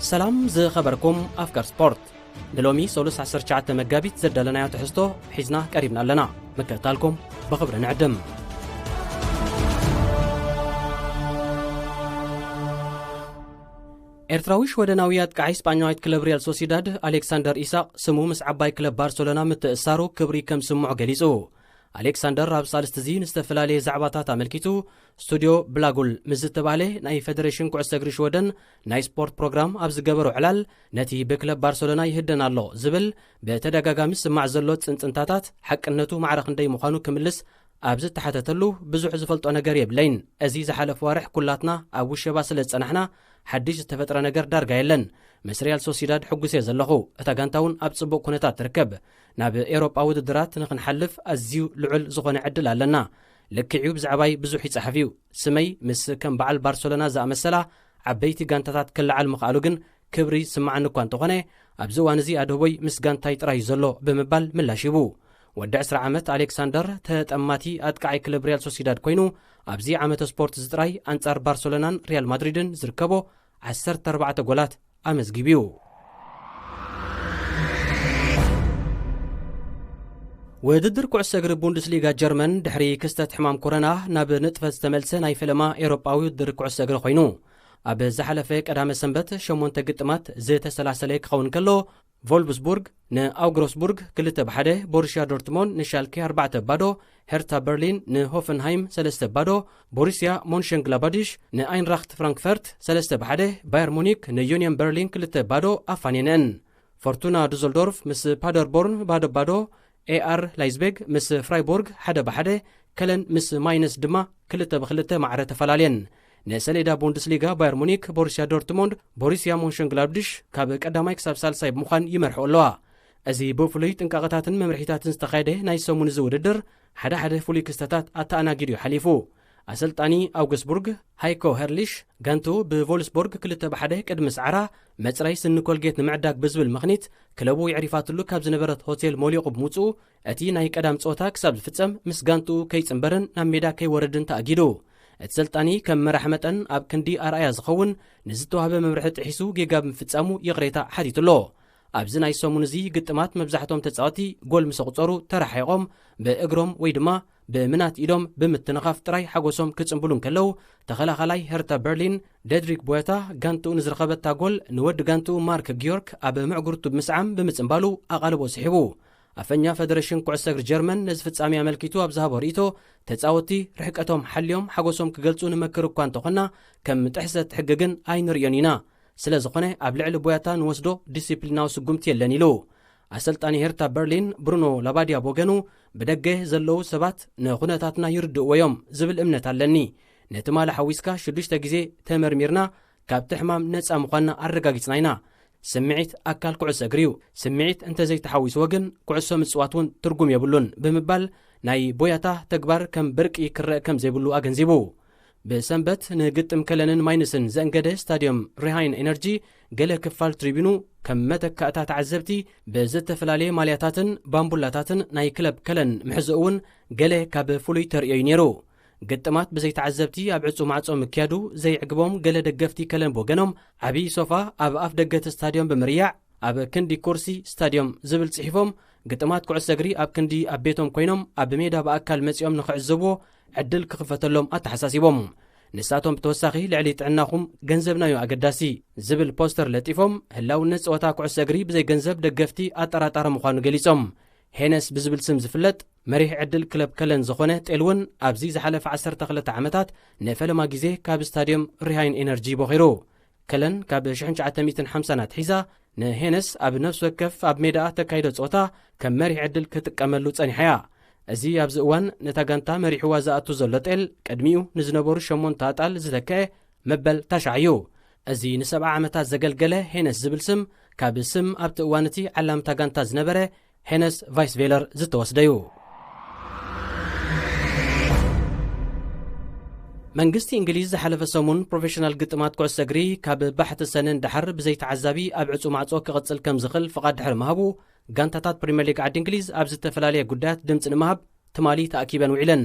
ሰላም ዝኸበርኩም ኣፍቀር ስፖርት። ንሎሚ ሰሉስ ዓሰርተ ትሽዓተ መጋቢት ዘዳለናዮ ትሕዝቶ ሒዝና ቀሪብና ኣለና። ምክትታልኩም ብኽብሪ ንዕድም። ኤርትራዊ ሽወደናዊ ኣጥቃዓይ ስጳኛዊት ክለብ ሪያል ሶሲዳድ ኣሌክሳንደር ኢሳቕ ስሙ ምስ ዓባይ ክለብ ባርሰሎና ምትእሳሩ ክብሪ ከም ስምዖ ገሊጹ። ኣሌክሳንደር ኣብ ሳልስቲ እዚ ንዝተፈላለየ ዛዕባታት ኣመልኪቱ ስቱድዮ ብላጉል ምስ ዝተባህለ ናይ ፌደሬሽን ኩዕሶ እግሪ ሽወደን ናይ ስፖርት ፕሮግራም ኣብ ዝገበሮ ዕላል፣ ነቲ ብክለብ ባርሰሎና ይህደን ኣሎ ዝብል ብተደጋጋሚ ዝስማዕ ዘሎ ጽንጽንታታት ሓቅነቱ ማዕረ ክንደይ ምዃኑ ክምልስ ኣብ ዝተሓተተሉ፣ ብዙሕ ዝፈልጦ ነገር የብለይን። እዚ ዝሓለፈ ዋርሕ ኩላትና ኣብ ውሸባ ስለ ዝጸናሕና፣ ሓድሽ ዝተፈጥረ ነገር ዳርጋ የለን። ምስ ሪያል ሶሲዳድ ሕጉስ እየ ዘለኹ። እታ ጋንታ እውን ኣብ ጽቡቕ ኩነታት ትርከብ። ናብ ኤውሮጳ ውድድራት ንኽንሓልፍ ኣዝዩ ልዑል ዝኾነ ዕድል ኣለና። ልክዕ'ዩ፣ ብዛዕባይ ብዙሕ ይጸሓፍ እዩ። ስመይ ምስ ከም በዓል ባርሰሎና ዝኣመሰላ ዓበይቲ ጋንታታት ክለዓል ምኽኣሉ ግን ክብሪ ዝስምዓኒ እኳ እንተኾነ፣ ኣብዚ እዋን እዚ ኣድህቦይ ምስ ጋንታይ ጥራይ እዩ ዘሎ ብምባል ምላሽ ሂቡ። ወዲ ዕስራ ዓመት ኣሌክሳንደር ተጠማቲ ኣጥቃዓይ ክለብ ሪያል ሶሲዳድ ኮይኑ፣ ኣብዚ ዓመተ ስፖርት እዚ ጥራይ ኣንጻር ባርሰሎናን ሪያል ማድሪድን ዝርከቦ ዓሰርተ ኣርባዕተ ጎላት ኣመዝጊቡ እዩ። ውድድር ኩዕሶ እግሪ ቡንደስሊጋ ጀርመን ድሕሪ ክስተት ሕማም ኮሮና ናብ ንጥፈት ዝተመልሰ ናይ ፈለማ ኤውሮጳዊ ውድድር ኩዕሶ እግሪ ኮይኑ፣ ኣብ ዝሓለፈ ቀዳመ ሰንበት ሸሞንተ ግጥማት ዝተሰላሰለ ክኸውን ከሎ፣ ቮልፍስቡርግ ንኣውግሮስቡርግ ክልተ ብ ሓደ፣ ቦሩስያ ዶርትሞንድ ንሻልኬ ኣርባዕተ ብ ባዶ፣ ሄርታ በርሊን ንሆፈንሃይም ሰለስተ ብ ባዶ፣ ቦሩስያ ሞንሸንግላባዲሽ ንኣይንራኽት ፍራንክፈርት ሰለስተ ብ ሓደ፣ ባየር ሙኒክ ንዩኒየን በርሊን ክልተ ብ ባዶ ኣፋንየንአን። ፎርቱና ዱሰልዶርፍ ምስ ፓደርቦርን ባዶ ብ ባዶ፣ ኤኣር ላይዝቤግ ምስ ፍራይቦርግ ሓደ ብ ሓደ፣ ከለን ምስ ማይነስ ድማ ክልተ ብ ክልተ ማዕረ ተፈላለየን። ንሰሌዳ ቡንደስሊጋ ባየር ሙኒክ፣ ቦሩስያ ዶርትሞንድ፣ ቦሩስያ ሞንሸንግላድባሽ ካብ ቀዳማይ ክሳብ ሳልሳይ ብምዃን ይመርሕኦ ኣለዋ። እዚ ብፍሉይ ጥንቃቐታትን መምርሒታትን ዝተኻየደ ናይ ሰሙን እዚ ውድድር፣ ሓደ ሓደ ፍሉይ ክስተታት ኣተኣናጊዱ እዩ ሓሊፉ። ኣሰልጣኒ ኣውግስቡርግ ሃይኮ ሄርሊሽ፣ ጋንቱ ብቮልስቦርግ ክልተ ብ ሓደ ቅድሚ ሰዓራ መጽረይ ስኒ ኮልጌት ንምዕዳግ ብዝብል ምኽኒት፣ ክለቡ የዕሪፋትሉ ካብ ዝነበረት ሆቴል ሞሊቑ ብምውጽኡ፣ እቲ ናይ ቀዳም ጸወታ ክሳብ ዝፍጸም ምስ ጋንትኡ ከይጽንበርን ናብ ሜዳ ከይወርድን ተኣጊዱ። እቲ ሰልጣኒ ከም መራሕ መጠን ኣብ ክንዲ ኣርኣያ ዝኸውን ንዝተዋህበ መምርሒ ጥሒሱ ጌጋ ብምፍጻሙ ይቕሬታ ሓቲቱ ኣሎ። ኣብዚ ናይ ሰሙን እዚ ግጥማት መብዛሕቶም ተጻወቲ ጎል ምስ ኣቑጸሩ ተረሓሒቖም ብእግሮም ወይ ድማ ብምናት ኢዶም ብምትንኻፍ ጥራይ ሓጎሶም ክጽንብሉ እንከለዉ፣ ተኸላኻላይ ሄርታ በርሊን ዴድሪክ ቦያታ ጋንትኡ ንዝረኸበታ ጎል ንወዲ ጋንትኡ ማርክ ጊዮርክ ኣብ ምዕጉርቱ ብምስዓም ብምጽንባሉ ኣቓልቦ ስሒቡ። ኣፈኛ ፈደረሽን ኩዕሶ እግሪ ጀርመን ነዚ ፍጻሜ ኣመልኪቱ ኣብ ዝሃቦ ርእይቶ፣ ተጻወትቲ ርሕቀቶም ሓልዮም ሓጎሶም ክገልጹ ንመክር እኳ እንተኾና፣ ከም ጥሕሰት ሕጊ ግን ኣይንርእዮን ኢና። ስለ ዝኾነ ኣብ ልዕሊ ቦያታ ንወስዶ ዲሲፕሊናዊ ስጉምቲ የለን ኢሉ። ኣሰልጣኒ ሄርታ በርሊን ብሩኖ ላባድያ ብወገኑ፣ ብደገ ዘለዉ ሰባት ንኹነታትና ይርድእዎ እዮም ዝብል እምነት ኣለኒ። ንትማሊ ሓዊስካ ሽዱሽተ ግዜ ተመርሚርና ካብቲ ሕማም ነጻ ምዃንና ኣረጋጊጽና ኢና። ስምዒት ኣካል ኩዕሶ እግሪ እዩ። ስምዒት እንተዘይተሓዊስዎ ግን ኩዕሶ ምጽዋት እውን ትርጉም የብሉን ብምባል ናይ ቦያታ ተግባር ከም ብርቂ ክረእ ከም ዘይብሉ ኣገንዚቡ። ብሰንበት ንግጥም ከለንን ማይንስን ዘእንገደ ስታድዮም ሪሃይን ኤነርጂ ገለ ክፋል ትሪቢኑ ከም መተካእታ ተዓዘብቲ ብዝተፈላለየ ማልያታትን ባምቡላታትን ናይ ክለብ ከለን ምሕዝኡ እውን ገለ ካብ ፍሉይ ተርእዮ እዩ ነይሩ። ግጥማት ብዘይተዓዘብቲ ኣብ ዕጹ ማዕጾ ምክያዱ ዘይዕግቦም ገለ ደገፍቲ ከለን ብወገኖም፣ ዓብዪ ሶፋ ኣብ ኣፍ ደገ እቲ ስታድዮም ብምርያዕ፣ ኣብ ክንዲ ኩርሲ ስታድዮም ዝብል ጽሒፎም፣ ግጥማት ኩዕሶ እግሪ ኣብ ክንዲ ኣብ ቤቶም ኮይኖም ኣብ ሜዳ ብኣካል መጺኦም ንኽዕዘብዎ ዕድል ክኽፈተሎም ኣተሓሳሲቦም። ንሳቶም ብተወሳኺ ልዕሊ ጥዕናኹም ገንዘብናዩ ኣገዳሲ ዝብል ፖስተር ለጢፎም፣ ህላውነት ጸወታ ኩዕሶ እግሪ ብዘይ ገንዘብ ደገፍቲ ኣጠራጣሪ ምዃኑ ገሊጾም። ሄነስ ብዝብል ስም ዝፍለጥ መሪሕ ዕድል ክለብ ከለን ዝኾነ ጤል እውን ኣብዚ ዝሓለፈ ዓሰርተ ክልተ ዓመታት ንፈለማ ግዜ ካብ ስታድዮም ሪሃይን ኤነርጂ ቦኺሩ። ከለን ካብ ሽሕን ትሽዓተ ሚእትን ሓምሳን ኣትሒዛ ንሄነስ ኣብ ነፍሲ ወከፍ ኣብ ሜዳኣ ተካይዶ ጸወታ ከም መሪሕ ዕድል ክጥቀመሉ ጸኒሓ እያ። እዚ ኣብዚ እዋን ነታ ጋንታ መሪሕዋ ዝኣቱ ዘሎ ጤል ቅድሚኡ ንዝነበሩ ሸሞንተ ኣጣል ዝተክአ መበል ታሽዓ እዩ። እዚ ንሰብዓ ዓመታት ዘገልገለ ሄነስ ዝብል ስም ካብ ስም ኣብቲ እዋን እቲ ዓላምታ ጋንታ ዝነበረ ሄነስ ቫይስቬለር ዝተወስደ እዩ። መንግስቲ እንግሊዝ ዝሓለፈ ሰሙን ፕሮፌሽናል ግጥማት ኩዕሶ እግሪ ካብ ባሕቲ ሰነ ንደሓር ብዘይ ተዓዛቢ ኣብ ዕጹ ማዕጾ ክቕጽል ከም ዝኽእል ፍቓድ ድሕሪ ምሃቡ፣ ጋንታታት ፕሪምየር ሊግ ዓዲ እንግሊዝ ኣብ ዝተፈላለየ ጉዳያት ድምጺ ንምሃብ ትማሊ ተኣኪበን ውዒለን።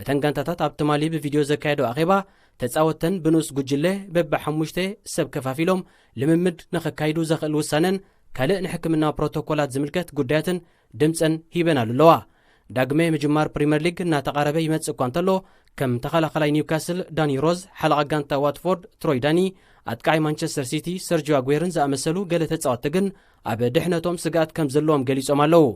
እተን ጋንታታት ኣብ ትማሊ ብቪድዮ ዘካየዶ ኣኼባ፣ ተጻወተን ብንኡስ ጉጅለ በብሓሙሽተ ሰብ ከፋፊሎም ልምምድ ንኸካይዱ ዘኽእል ውሳነን ካልእ ንሕክምና ፕሮቶኮላት ዝምልከት ጉዳያትን ድምጸን ሂበናሉ ኣለዋ። ዳግመ ምጅማር ፕሪምየር ሊግ እናተቓረበ ይመጽእ እኳ እንተሎ፣ ከም ተኸላኸላይ ኒውካስል ዳኒ ሮዝ፣ ሓለቓ ጋንታ ዋትፎርድ ትሮይ ዳኒ፣ ኣጥቃዓይ ማንቸስተር ሲቲ ሰርጂዮ ኣጉዌርን ዝኣመሰሉ ገለ ተጻወትቲ ግን ኣብ ድሕነቶም ስግኣት ከም ዘለዎም ገሊጾም ኣለዉ።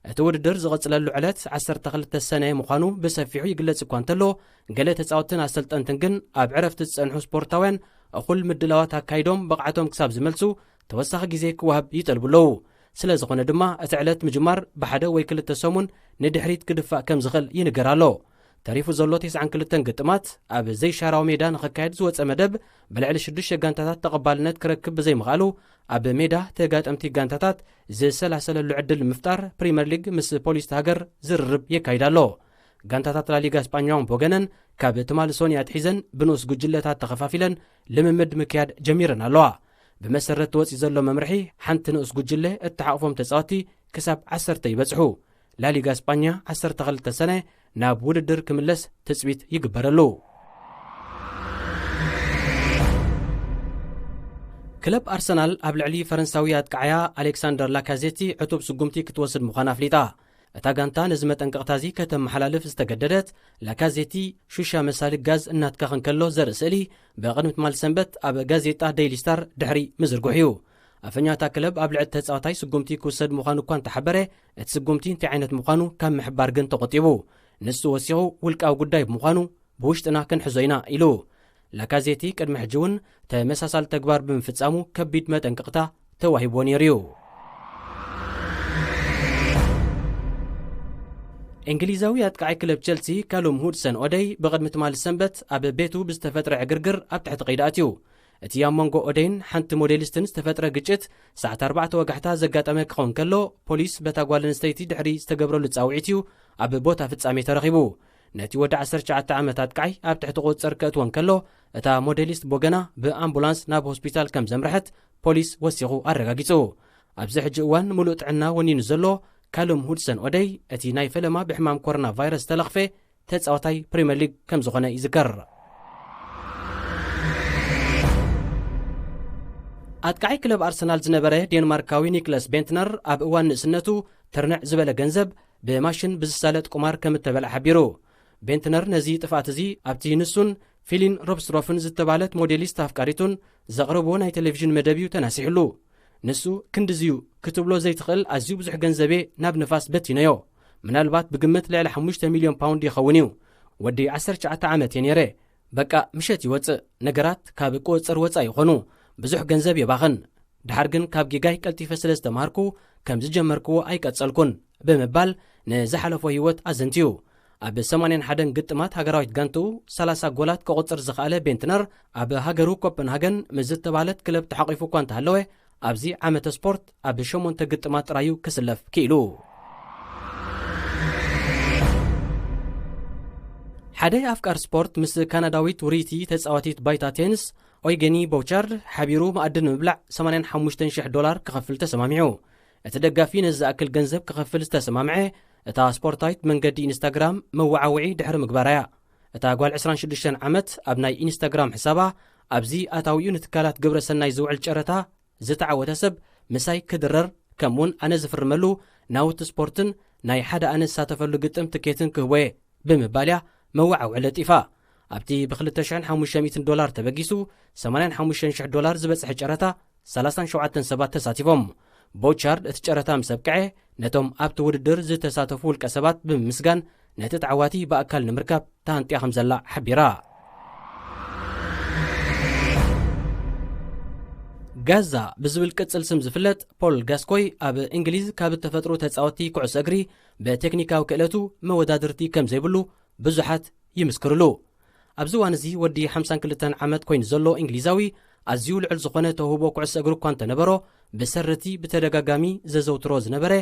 እቲ ውድድር ዝቐጽለሉ ዕለት ዓሰርተ ክልተ ሰነ ምዃኑ ብሰፊሑ ይግለጽ እኳ እንተሎ፣ ገለ ተጻወትትን ኣሰልጠንትን ግን ኣብ ዕረፍቲ ዝጸንሑ ስፖርታውያን እኹል ምድላዋት ኣካይዶም ብቕዓቶም ክሳብ ዝመልሱ ተወሳኺ ግዜ ክወሃብ ይጠልቡ ኣለዉ። ስለ ዝኾነ ድማ እቲ ዕለት ምጅማር ብሓደ ወይ ክልተ ሰሙን ንድሕሪት ክድፋእ ከም ዝኽእል ይንገር ኣሎ። ተሪፉ ዘሎ ተስዓን ክልተን ግጥማት ኣብ ዘይሻራዊ ሜዳ ንኽካየድ ዝወጸ መደብ ብልዕሊ ሽዱሽተ ጋንታታት ተቐባልነት ክረክብ ብዘይምኽኣሉ፣ ኣብ ሜዳ ተጋጠምቲ ጋንታታት ዝሰላሰለሉ ዕድል ንምፍጣር ፕሪምየር ሊግ ምስ ፖሊስ ሃገር ዝርርብ የካይድ ኣሎ። ጋንታታት ላሊጋ ስጳኛ እውን ብወገነን ካብ ትማሊ ሶኒ ኣትሒዘን ብንኡስ ጉጅለታት ተኸፋፊለን ልምምድ ምክያድ ጀሚረን ኣለዋ። ብመሰረት ተወፂኡ ዘሎ መምርሒ፣ ሓንቲ ንኡስ ጉጅለ እተሓቑፎም ተፃወትቲ ክሳብ ዓሰርተ ይበፅሑ። ላሊጋ ስጳኛ ዓሰርተ ክልተ ሰነ ናብ ውድድር ክምለስ ትፅቢት ይግበረሉ። ክለብ ኣርሰናል ኣብ ልዕሊ ፈረንሳዊ ኣጥቃዓያ ኣሌክሳንደር ላካዜቲ ዕቱብ ስጉምቲ ክትወስድ ምዃና ኣፍሊጣ። እታ ጋንታ ነዚ መጠንቀቕታ እዚ ከተመሓላልፍ ዝተገደደት፣ ላካዜቲ ሹሻ መሳሊ ጋዝ እናትካኽ እንከሎ ዘርኢ ስእሊ ብቕድሚ ትማሊ ሰንበት ኣብ ጋዜጣ ዴይሊ ስታር ድሕሪ ምዝርግሑ እዩ። ኣፈኛ እታ ክለብ ኣብ ልዕሊ ተጻዋታይ ስጉምቲ ክውሰድ ምዃኑ እኳ እንተሓበረ፣ እቲ ስጉምቲ እንታይ ዓይነት ምዃኑ ካብ ምሕባር ግን ተቖጢቡ። ንሱ ወሲኹ ውልቃዊ ጉዳይ ብምዃኑ ብውሽጥና ክንሕዞ ኢና ኢሉ። ላካዜቲ ቅድሚ ሕጂ እውን ተመሳሳሊ ተግባር ብምፍጻሙ ከቢድ መጠንቀቕታ ተዋሂብዎ ነይሩ እዩ። እንግሊዛዊ ኣጥቃዓይ ክለብ ቸልሲ ካሉም ሁድሰን ኦደይ ብቕድሚ ትማሊ ሰንበት ኣብ ቤቱ ብዝተፈጥረ ዕግርግር ኣብ ትሕቲ ቀይዲ ኣትዩ። እቲ ኣብ መንጎ ኦደይን ሓንቲ ሞዴሊስትን ዝተፈጥረ ግጭት ሰዓት ኣርባዕተ ወጋሕታ ዘጋጠመ ክኸውን ከሎ፣ ፖሊስ በታ ጓል ኣንስተይቲ ድሕሪ ዝተገብረሉ ጻውዒት እዩ ኣብ ቦታ ፍጻሜ ተረኺቡ። ነቲ ወዲ ዓሰርተ ትሽዓተ ዓመት ኣጥቃዓይ ኣብ ትሕቲ ቁጽጽር ከእትዎ እንከሎ፣ እታ ሞዴሊስት ብወገና ብኣምቡላንስ ናብ ሆስፒታል ከም ዘምርሐት ፖሊስ ወሲኹ ኣረጋጊጹ። ኣብዚ ሕጂ እዋን ምሉእ ጥዕና ወኒኑ ዘሎ ካሉም ሁድሰን ኦደይ፣ እቲ ናይ ፈለማ ብሕማም ኮሮና ቫይረስ ዝተለኽፈ ተጻዋታይ ፕሪምየር ሊግ ከም ዝኾነ ይዝከር። ኣጥቃዓይ ክለብ ኣርሰናል ዝነበረ ዴንማርካዊ ኒክለስ ቤንትነር ኣብ እዋን ንእስነቱ ትርንዕ ዝበለ ገንዘብ ብማሽን ብዝሳለጥ ቁማር ከም እተበልዐ ሓቢሩ። ቤንትነር ነዚ ጥፍኣት እዚ ኣብቲ ንሱን ፊሊን ሮብስትሮፍን ዝተባህለት ሞዴሊስት ኣፍቃሪቱን ዘቕረብዎ ናይ ቴሌቪዥን መደብ እዩ ተናሲሕሉ። ንሱ፣ "ክንድዚ እዩ ክትብሎ ዘይትኽእል ኣዝዩ ብዙሕ ገንዘብ እየ ናብ ንፋስ በቲነዮ። ምናልባት ብግምት ልዕሊ ሓሙሽተ ሚልዮን ፓውንድ ይኸውን እዩ። ወዲ ዓሰርተ ትሽዓተ ዓመት እየ ነይረ። በቃ ምሸት ይወጽእ፣ ነገራት ካብ ቁጽጽር ወጻኢ ይኾኑ። ብዙሕ ገንዘብ የባኽን። ድሓር ግን ካብ ጌጋይ ቀልጢፈ ስለ ዝተማሃርኩ ከም ዝጀመርክዎ ኣይቀጸልኩን" ብምባል ንዝሓለፎ ህይወት ኣዘንትዩ። ኣብ ሰማንያን ሓደን ግጥማት ሃገራዊት ጋንትኡ ሰላሳ ጎላት ከቑጽር ዝኸኣለ ቤንትነር፣ ኣብ ሃገሩ ኮፐንሃገን ምስ ዝተባህለት ክለብ ተሓቒፉ እኳ እንተሃለወ፣ ኣብዚ ዓመተ ስፖርት ኣብ ሸሞንተ ግጥማት ጥራዩ ክስለፍ ክኢሉ። ሓደ ኣፍቃር ስፖርት ምስ ካናዳዊት ውርይቲ ተጻዋቲት ባይታ ቴንስ ኦይገኒ ቦውቻርድ ሓቢሩ መኣዲ ንምብላዕ ሰማንያን ሓሙሽተን ሽሕ ዶላር ክኸፍል ተሰማሚዑ። እቲ ደጋፊ ነዚ ዝኣክል ገንዘብ ክኸፍል ዝተሰማምዐ፣ እታ ስፖርታዊት መንገዲ ኢንስታግራም መወዓውዒ ድሕሪ ምግባራ እያ። እታ ጓል ዕስራን ሽዱሽተን ዓመት ኣብ ናይ ኢንስታግራም ሕሳባ፣ "ኣብዚ ኣታዊኡ ንትካላት ግብረ ሰናይ ዝውዕል ጨረታ ዝተዓወተ ሰብ ምሳይ ክድረር፣ ከምኡውን ኣነ ዝፍርመሉ ናውቲ ስፖርትን ናይ ሓደ ኣነ ዝሳተፈሉ ግጥም ትኬትን ክህቦ እየ" ብምባል እያ መወዓውዒ ለጢፋ። ኣብቲ ብ ክልተ ሽሕን ሓሙሽተ ሚእትን ዶላር ተበጊሱ ሰማንያን ሓሙሽተን ሽሕ ዶላር ዝበጽሐ ጨረታ፣ ሰላሳን ሸውዓተን ሰባት ተሳቲፎም። ቦቻርድ እቲ ጨረታ ምስ ኣብቅዐ፣ ነቶም ኣብቲ ውድድር ዝተሳተፉ ውልቀ ሰባት ብምምስጋን፣ ነቲ ተዓዋቲ ብኣካል ንምርካብ ተሃንጥያ ከም ዘላ ሓቢራ። ጋዛ ብዝብል ቅጽል ስም ዝፍለጥ ፖል ጋስኮይ፣ ኣብ እንግሊዝ ካብ እተፈጥሩ ተጻወትቲ ኩዕሶ እግሪ ብቴክኒካዊ ክእለቱ መወዳድርቲ ከም ዘይብሉ ብዙሓት ይምስክርሉ። ኣብዚ እዋን እዚ ወዲ ሓምሳን ክልተን ዓመት ኮይኑ ዘሎ እንግሊዛዊ፣ ኣዝዩ ልዑል ዝኾነ ተውህቦ ኩዕሶ እግሪ እኳ እንተነበሮ፣ ብሰሪ እቲ ብተደጋጋሚ ዘዘውትሮ ዝነበረ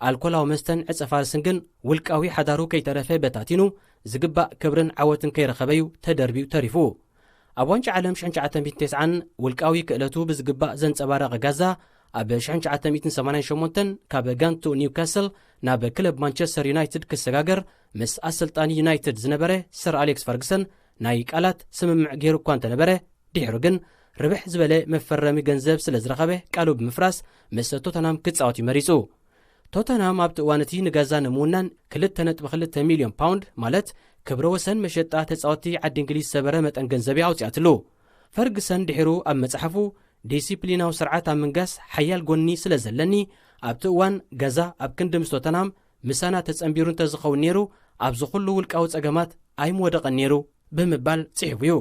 ኣልኮላዊ መስተን ዕጸ ፋርስን ግን፣ ውልቃዊ ሓዳሩ ከይተረፈ በታቲኑ፣ ዝግባእ ክብርን ዓወትን ከይረኸበ እዩ ተደርቢዩ ተሪፉ። ኣብ ዋንጫ ዓለም ሽሕን ትሽዓተ ሚእትን ተስዓን ውልቃዊ ክእለቱ ብዝግባእ ዘንጸባረቐ ጋዛ፣ ኣብ ሽሕን ትሽዓተ ሚእትን ሰማንያን ሸሞንተን ካብ ጋንቱ ኒውካስል ናብ ክለብ ማንቸስተር ዩናይትድ ክሰጋገር ምስ ኣሰልጣኒ ዩናይትድ ዝነበረ ሰር ኣሌክስ ፈርግሰን ናይ ቃላት ስምምዕ ገይሩ እኳ እንተነበረ፣ ድሒሩ ግን ርብሕ ዝበለ መፈረሚ ገንዘብ ስለ ዝረኸበ፣ ቃሉ ብምፍራስ ምስ ቶተንሃም ክጻወት እዩ መሪጹ። ቶተንሃም ኣብቲ እዋን እቲ ንጋዛ ንምውናን ክልተ ነጥቢ ክልተ ሚልዮን ፓውንድ፣ ማለት ክብረ ወሰን መሸጣ ተጻወትቲ ዓዲ እንግሊዝ ዝሰበረ መጠን ገንዘብ እያ ኣውጺኣትሉ። ፈርግሰን ድሒሩ ኣብ መጽሓፉ፣ "ዲሲፕሊናዊ ስርዓት ኣብ ምንጋስ ሓያል ጎኒ ስለ ዘለኒ፣ ኣብቲ እዋን ጋዛ ኣብ ክንዲ ምስ ቶተንሃም ምሳና ተጸንቢሩ እንተዝኸውን ነይሩ፣ ኣብዚ ኩሉ ውልቃዊ ጸገማት ኣይምወደቐን ነይሩ ብምባል ጽሒፉ እዩ።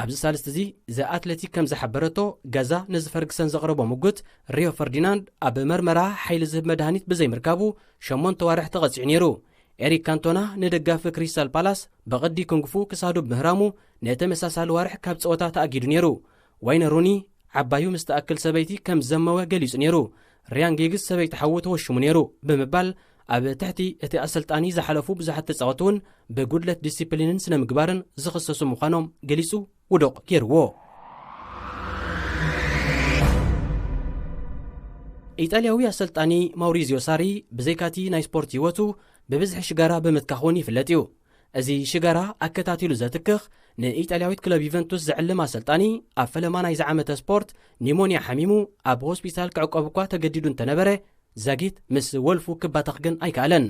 ኣብዚ ሳልስቲ እዚ ዘ ኣትሌቲክ ከም ዝሓበረቶ፣ ገዛ ነዚ ፈርግሰን ዘቕረቦ ምጉት፣ ሪዮ ፈርዲናንድ ኣብ መርመራ ሓይሊ ዝህብ መድሃኒት ብዘይምርካቡ ሸሞንተ ዋርሕ ተቐጺዑ ነይሩ። ኤሪክ ካንቶና ንደጋፊ ክሪስታል ፓላስ ብቕዲ ኩንግፉ ክሳዱ ብምህራሙ ንተመሳሳሊ ዋርሕ ካብ ጸወታ ተኣጊዱ ነይሩ። ዋይነ ሩኒ ዓባዩ ምስ ትኣክል ሰበይቲ ከም ዘመወ ገሊጹ ነይሩ። ሪያን ጊግስ ሰበይቲ ሓዉ ተወሽሙ ነይሩ ብምባል ኣብ ትሕቲ እቲ ኣሰልጣኒ ዝሓለፉ ብዙሓት ተጻወቲ እውን ብጉድለት ዲሲፕሊንን ስነ ምግባርን ዝኽሰሱ ምዃኖም ገሊጹ ውዱቕ ገይርዎ። ኢጣልያዊ ኣሰልጣኒ ማውሪዚዮ ሳሪ ብዘይካቲ ናይ ስፖርት ህይወቱ ብብዝሒ ሽጋራ ብምትካኽ እውን ይፍለጥ እዩ። እዚ ሽጋራ ኣከታቲሉ ዘትክኽ ንኢጣልያዊት ክለብ ዩቨንቱስ ዘዕልም ኣሰልጣኒ ኣብ ፈለማ ናይዚ ዓመተ ስፖርት ኒሞንያ ሓሚሙ ኣብ ሆስፒታል ክዕቆብ እኳ ተገዲዱ እንተነበረ፣ ዛጊት ምስ ወልፉ ክባተኽ ግን ኣይከኣለን።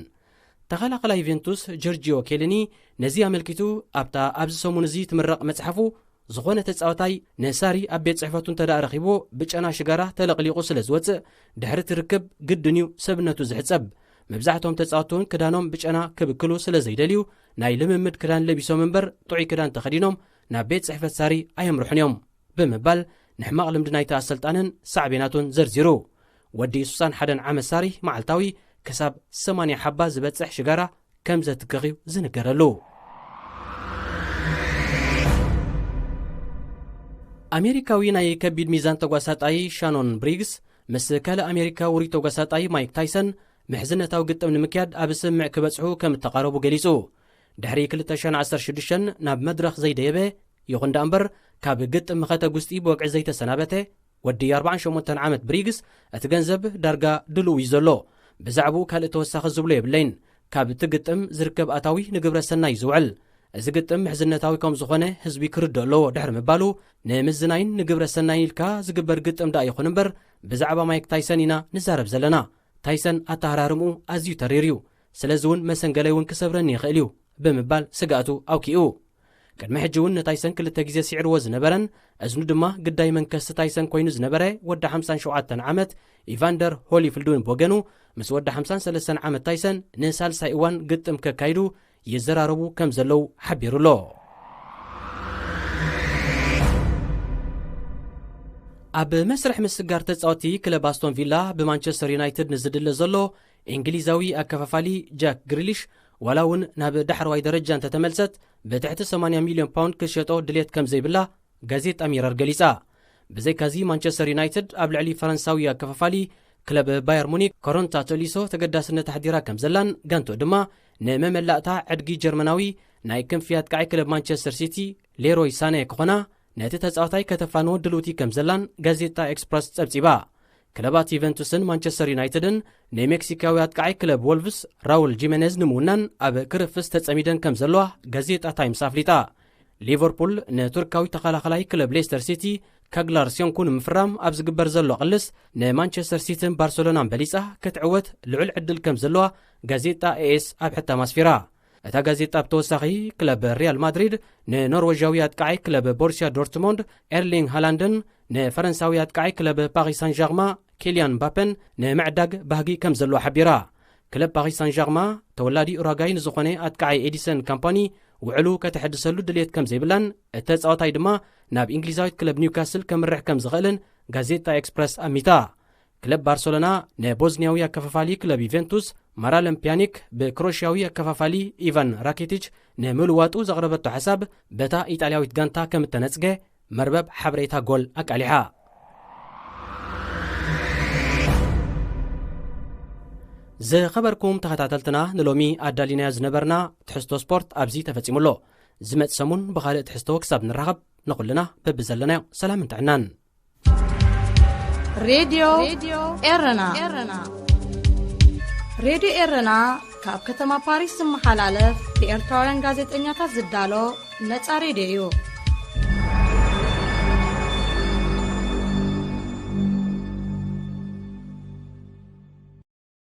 ተኸላኸላይ ዩቬንቱስ ጆርጂዮ ኬልኒ ነዚ ኣመልኪቱ ኣብታ ኣብዚ ሰሙን እዚ ትምረቕ መጽሓፉ፣ ዝኾነ ተጻዋታይ ንሳሪ ኣብ ቤት ጽሕፈቱ እንተ ደኣ ረኺብዎ ብጨና ሽጋራ ተለቕሊቑ ስለ ዝወጽእ፣ ድሕሪ እቲ ርክብ ግድን እዩ ሰብነቱ ዝሕጸብ። መብዛሕትኦም ተጻወትቲ እውን ክዳኖም ብጨና ክብክሉ ስለ ዘይደልዩ፣ ናይ ልምምድ ክዳን ለቢሶም እምበር ጥዑይ ክዳን ተኸዲኖም ናብ ቤት ጽሕፈት ሳሪ ኣየምርሑን እዮም ብምባል ንሕማቕ ልምዲ ናይቲ ኣሰልጣንን ሳዕቤናቱን ዘርዚሩ። ወዲ ሱሳን ሓደን ዓመት ሳሪ መዓልታዊ ክሳብ ሰማንያ ሓባ ዝበጽሕ ሽጋራ ከም ዘትክኽ እዩ ዝንገረሉ። ኣሜሪካዊ ናይ ከቢድ ሚዛን ተጓሳጣይ ሻኖን ብሪግስ ምስ ካልእ ኣሜሪካ ውሩይ ተጓሳጣይ ማይክ ታይሰን ምሕዝነታዊ ግጥም ንምክያድ ኣብ ስምምዕ ክበጽሑ ከም እተቓረቡ ገሊጹ። ድሕሪ ክልተ ሽሕን ዓሰርተ ሽዱሽተን ናብ መድረኽ ዘይደየበ፣ ይኹን ደኣ እምበር ካብ ግጥም መኸተ ጉስጢ ብወግዒ ዘይተሰናበተ ወዲ ኣርባዓን ሸሞንተን ዓመት ብሪግስ፣ እቲ ገንዘብ ዳርጋ ድልው እዩ ዘሎ። ብዛዕባኡ ካልእ ተወሳኺ ዝብሎ የብለይን። ካብ እቲ ግጥም ዝርከብ ኣታዊ ንግብረ ሰናይ እዩ ዝውዕል። እዚ ግጥም ምሕዝነታዊ ከም ዝኾነ ህዝቢ ክርድኦ ኣለዎ ድሕሪ ምባሉ፣ ንምዝናይን ንግብረ ሰናይን ኢልካ ዝግበር ግጥም ደኣ ይኹን እምበር፣ ብዛዕባ ማይክ ታይሰን ኢና ንዛረብ ዘለና። ታይሰን ኣተሃራርምኡ ኣዝዩ ተሪር እዩ። ስለዚ እውን መሰንገለይ እውን ክሰብረኒ ይኽእል እዩ ብምባል ስግኣቱ ኣውኪኡ። ቅድሚ ሕጂ እውን ንታይሰን ክልተ ግዜ ስዒርዎ ዝነበረን እዝኑ ድማ ግዳይ መንከስቲ ታይሰን ኮይኑ ዝነበረ ወዲ ሓምሳን ሸውዓተን ዓመት ኢቫንደር ሆሊፊልድ እውን ብወገኑ፣ ምስ ወዲ ሓምሳን ሰለስተን ዓመት ታይሰን ንሳልሳይ እዋን ግጥም ከካይዱ ይዘራረቡ ከም ዘለዉ ሓቢሩ ኣሎ። ኣብ መስርሕ ምስጋር ተጻወቲ ክለብ ኣስቶን ቪላ ብማንቸስተር ዩናይትድ ንዝድለ ዘሎ እንግሊዛዊ ኣከፋፋሊ ጃክ ግሪሊሽ፣ ዋላ እውን ናብ ዳሕረዋይ ደረጃ እንተተመልሰት፣ ብትሕቲ ሰማንያ ሚልዮን ፓውንድ ክትሸጦ ድሌት ከም ዘይብላ ጋዜጣ ሚረር ገሊጻ። ብዘይካዚ ማንቸስተር ዩናይትድ ኣብ ልዕሊ ፈረንሳዊ ኣከፋፋሊ ክለብ ባየር ሙኒክ ኮረንታ ተሊሶ ተገዳስነት ኣሕዲራ ከም ዘላን ጋንቶ ድማ ንመመላእታ ዕድጊ ጀርመናዊ ናይ ክንፊ ኣጥቃዒ ክለብ ማንቸስተር ሲቲ ሌሮይ ሳነ ክኾና ነቲ ተጻዋታይ ከተፋንዎ ድልውቲ ከም ዘላን ጋዜጣ ኤክስፕረስ ጸብጺባ። ክለባት ዩቨንቱስን ማንቸስተር ዩናይትድን ንሜክሲካዊ ኣጥቃዒ ክለብ ወልቭስ ራውል ጂሜኔዝ ንምውናን ኣብ ክርፍስ ተጸሚደን ከም ዘለዋ ጋዜጣ ታይምስ ኣፍሊጣ። ሊቨርፑል ንቱርካዊ ተኸላኸላይ ክለብ ሌስተር ሲቲ ካግላር ሲዮንኩ ንምፍራም ኣብ ዝግበር ዘሎ ቅልስ ንማንቸስተር ሲቲን ባርሰሎናን በሊጻ ክትዕወት ልዑል ዕድል ከም ዘለዋ ጋዜጣ ኤኤስ ኣብ ሕታም ኣስፊራ። እታ ጋዜጣ ብተወሳኺ ክለብ ሪያል ማድሪድ ንኖርዌጃዊ ኣጥቃዓይ ክለብ ቦሩሲያ ዶርትሞንድ ኤርሊንግ ሃላንድን ንፈረንሳዊ ኣጥቃዓይ ክለብ ፓሪስ ሳን ዣርማ ኪልያን ምባፔን ንምዕዳግ ባህጊ ከም ዘለዎ ሓቢራ። ክለብ ፓሪስ ሳን ዣርማ ተወላዲ ኡራጋይ ንዝኾነ ኣጥቃዓይ ኤዲሰን ካምፓኒ ውዕሉ ከተሐድሰሉ ድልየት ከም ዘይብላን እቲ ተጻዋታይ ድማ ናብ እንግሊዛዊት ክለብ ኒውካስል ከምርሕ ከም ዝኽእልን ጋዜጣ ኤክስፕረስ ኣሚታ። ክለብ ባርሰሎና ንቦዝኒያዊ ኣከፋፋሊ ክለብ ዩቬንቱስ ማራለም ፒያኒክ ብክሮሽያዊ ኣከፋፋሊ ኢቫን ራኪቲች ንምልዋጡ ዘቕረበቶ ሓሳብ በታ ኢጣልያዊት ጋንታ ከም እተነጽገ መርበብ ሓበሬታ ጎል ኣቃሊሓ። ዝኸበርኩም ተኸታተልትና፣ ንሎሚ ኣዳሊናዮ ዝነበርና ትሕዝቶ ስፖርት ኣብዚ ተፈጺሙ ኣሎ። ዝመጽእ ሰሙን ብኻልእ ትሕዝቶ ክሳብ ንራኸብ፣ ንኹልና በብዘለናዮ ሰላምን ጥዕናን። ሬድዮ ኤረና። ሬድዮ ኤረና ካብ ከተማ ፓሪስ ዝመሓላለፍ ብኤርትራውያን ጋዜጠኛታት ዝዳሎ ነጻ ሬድዮ እዩ።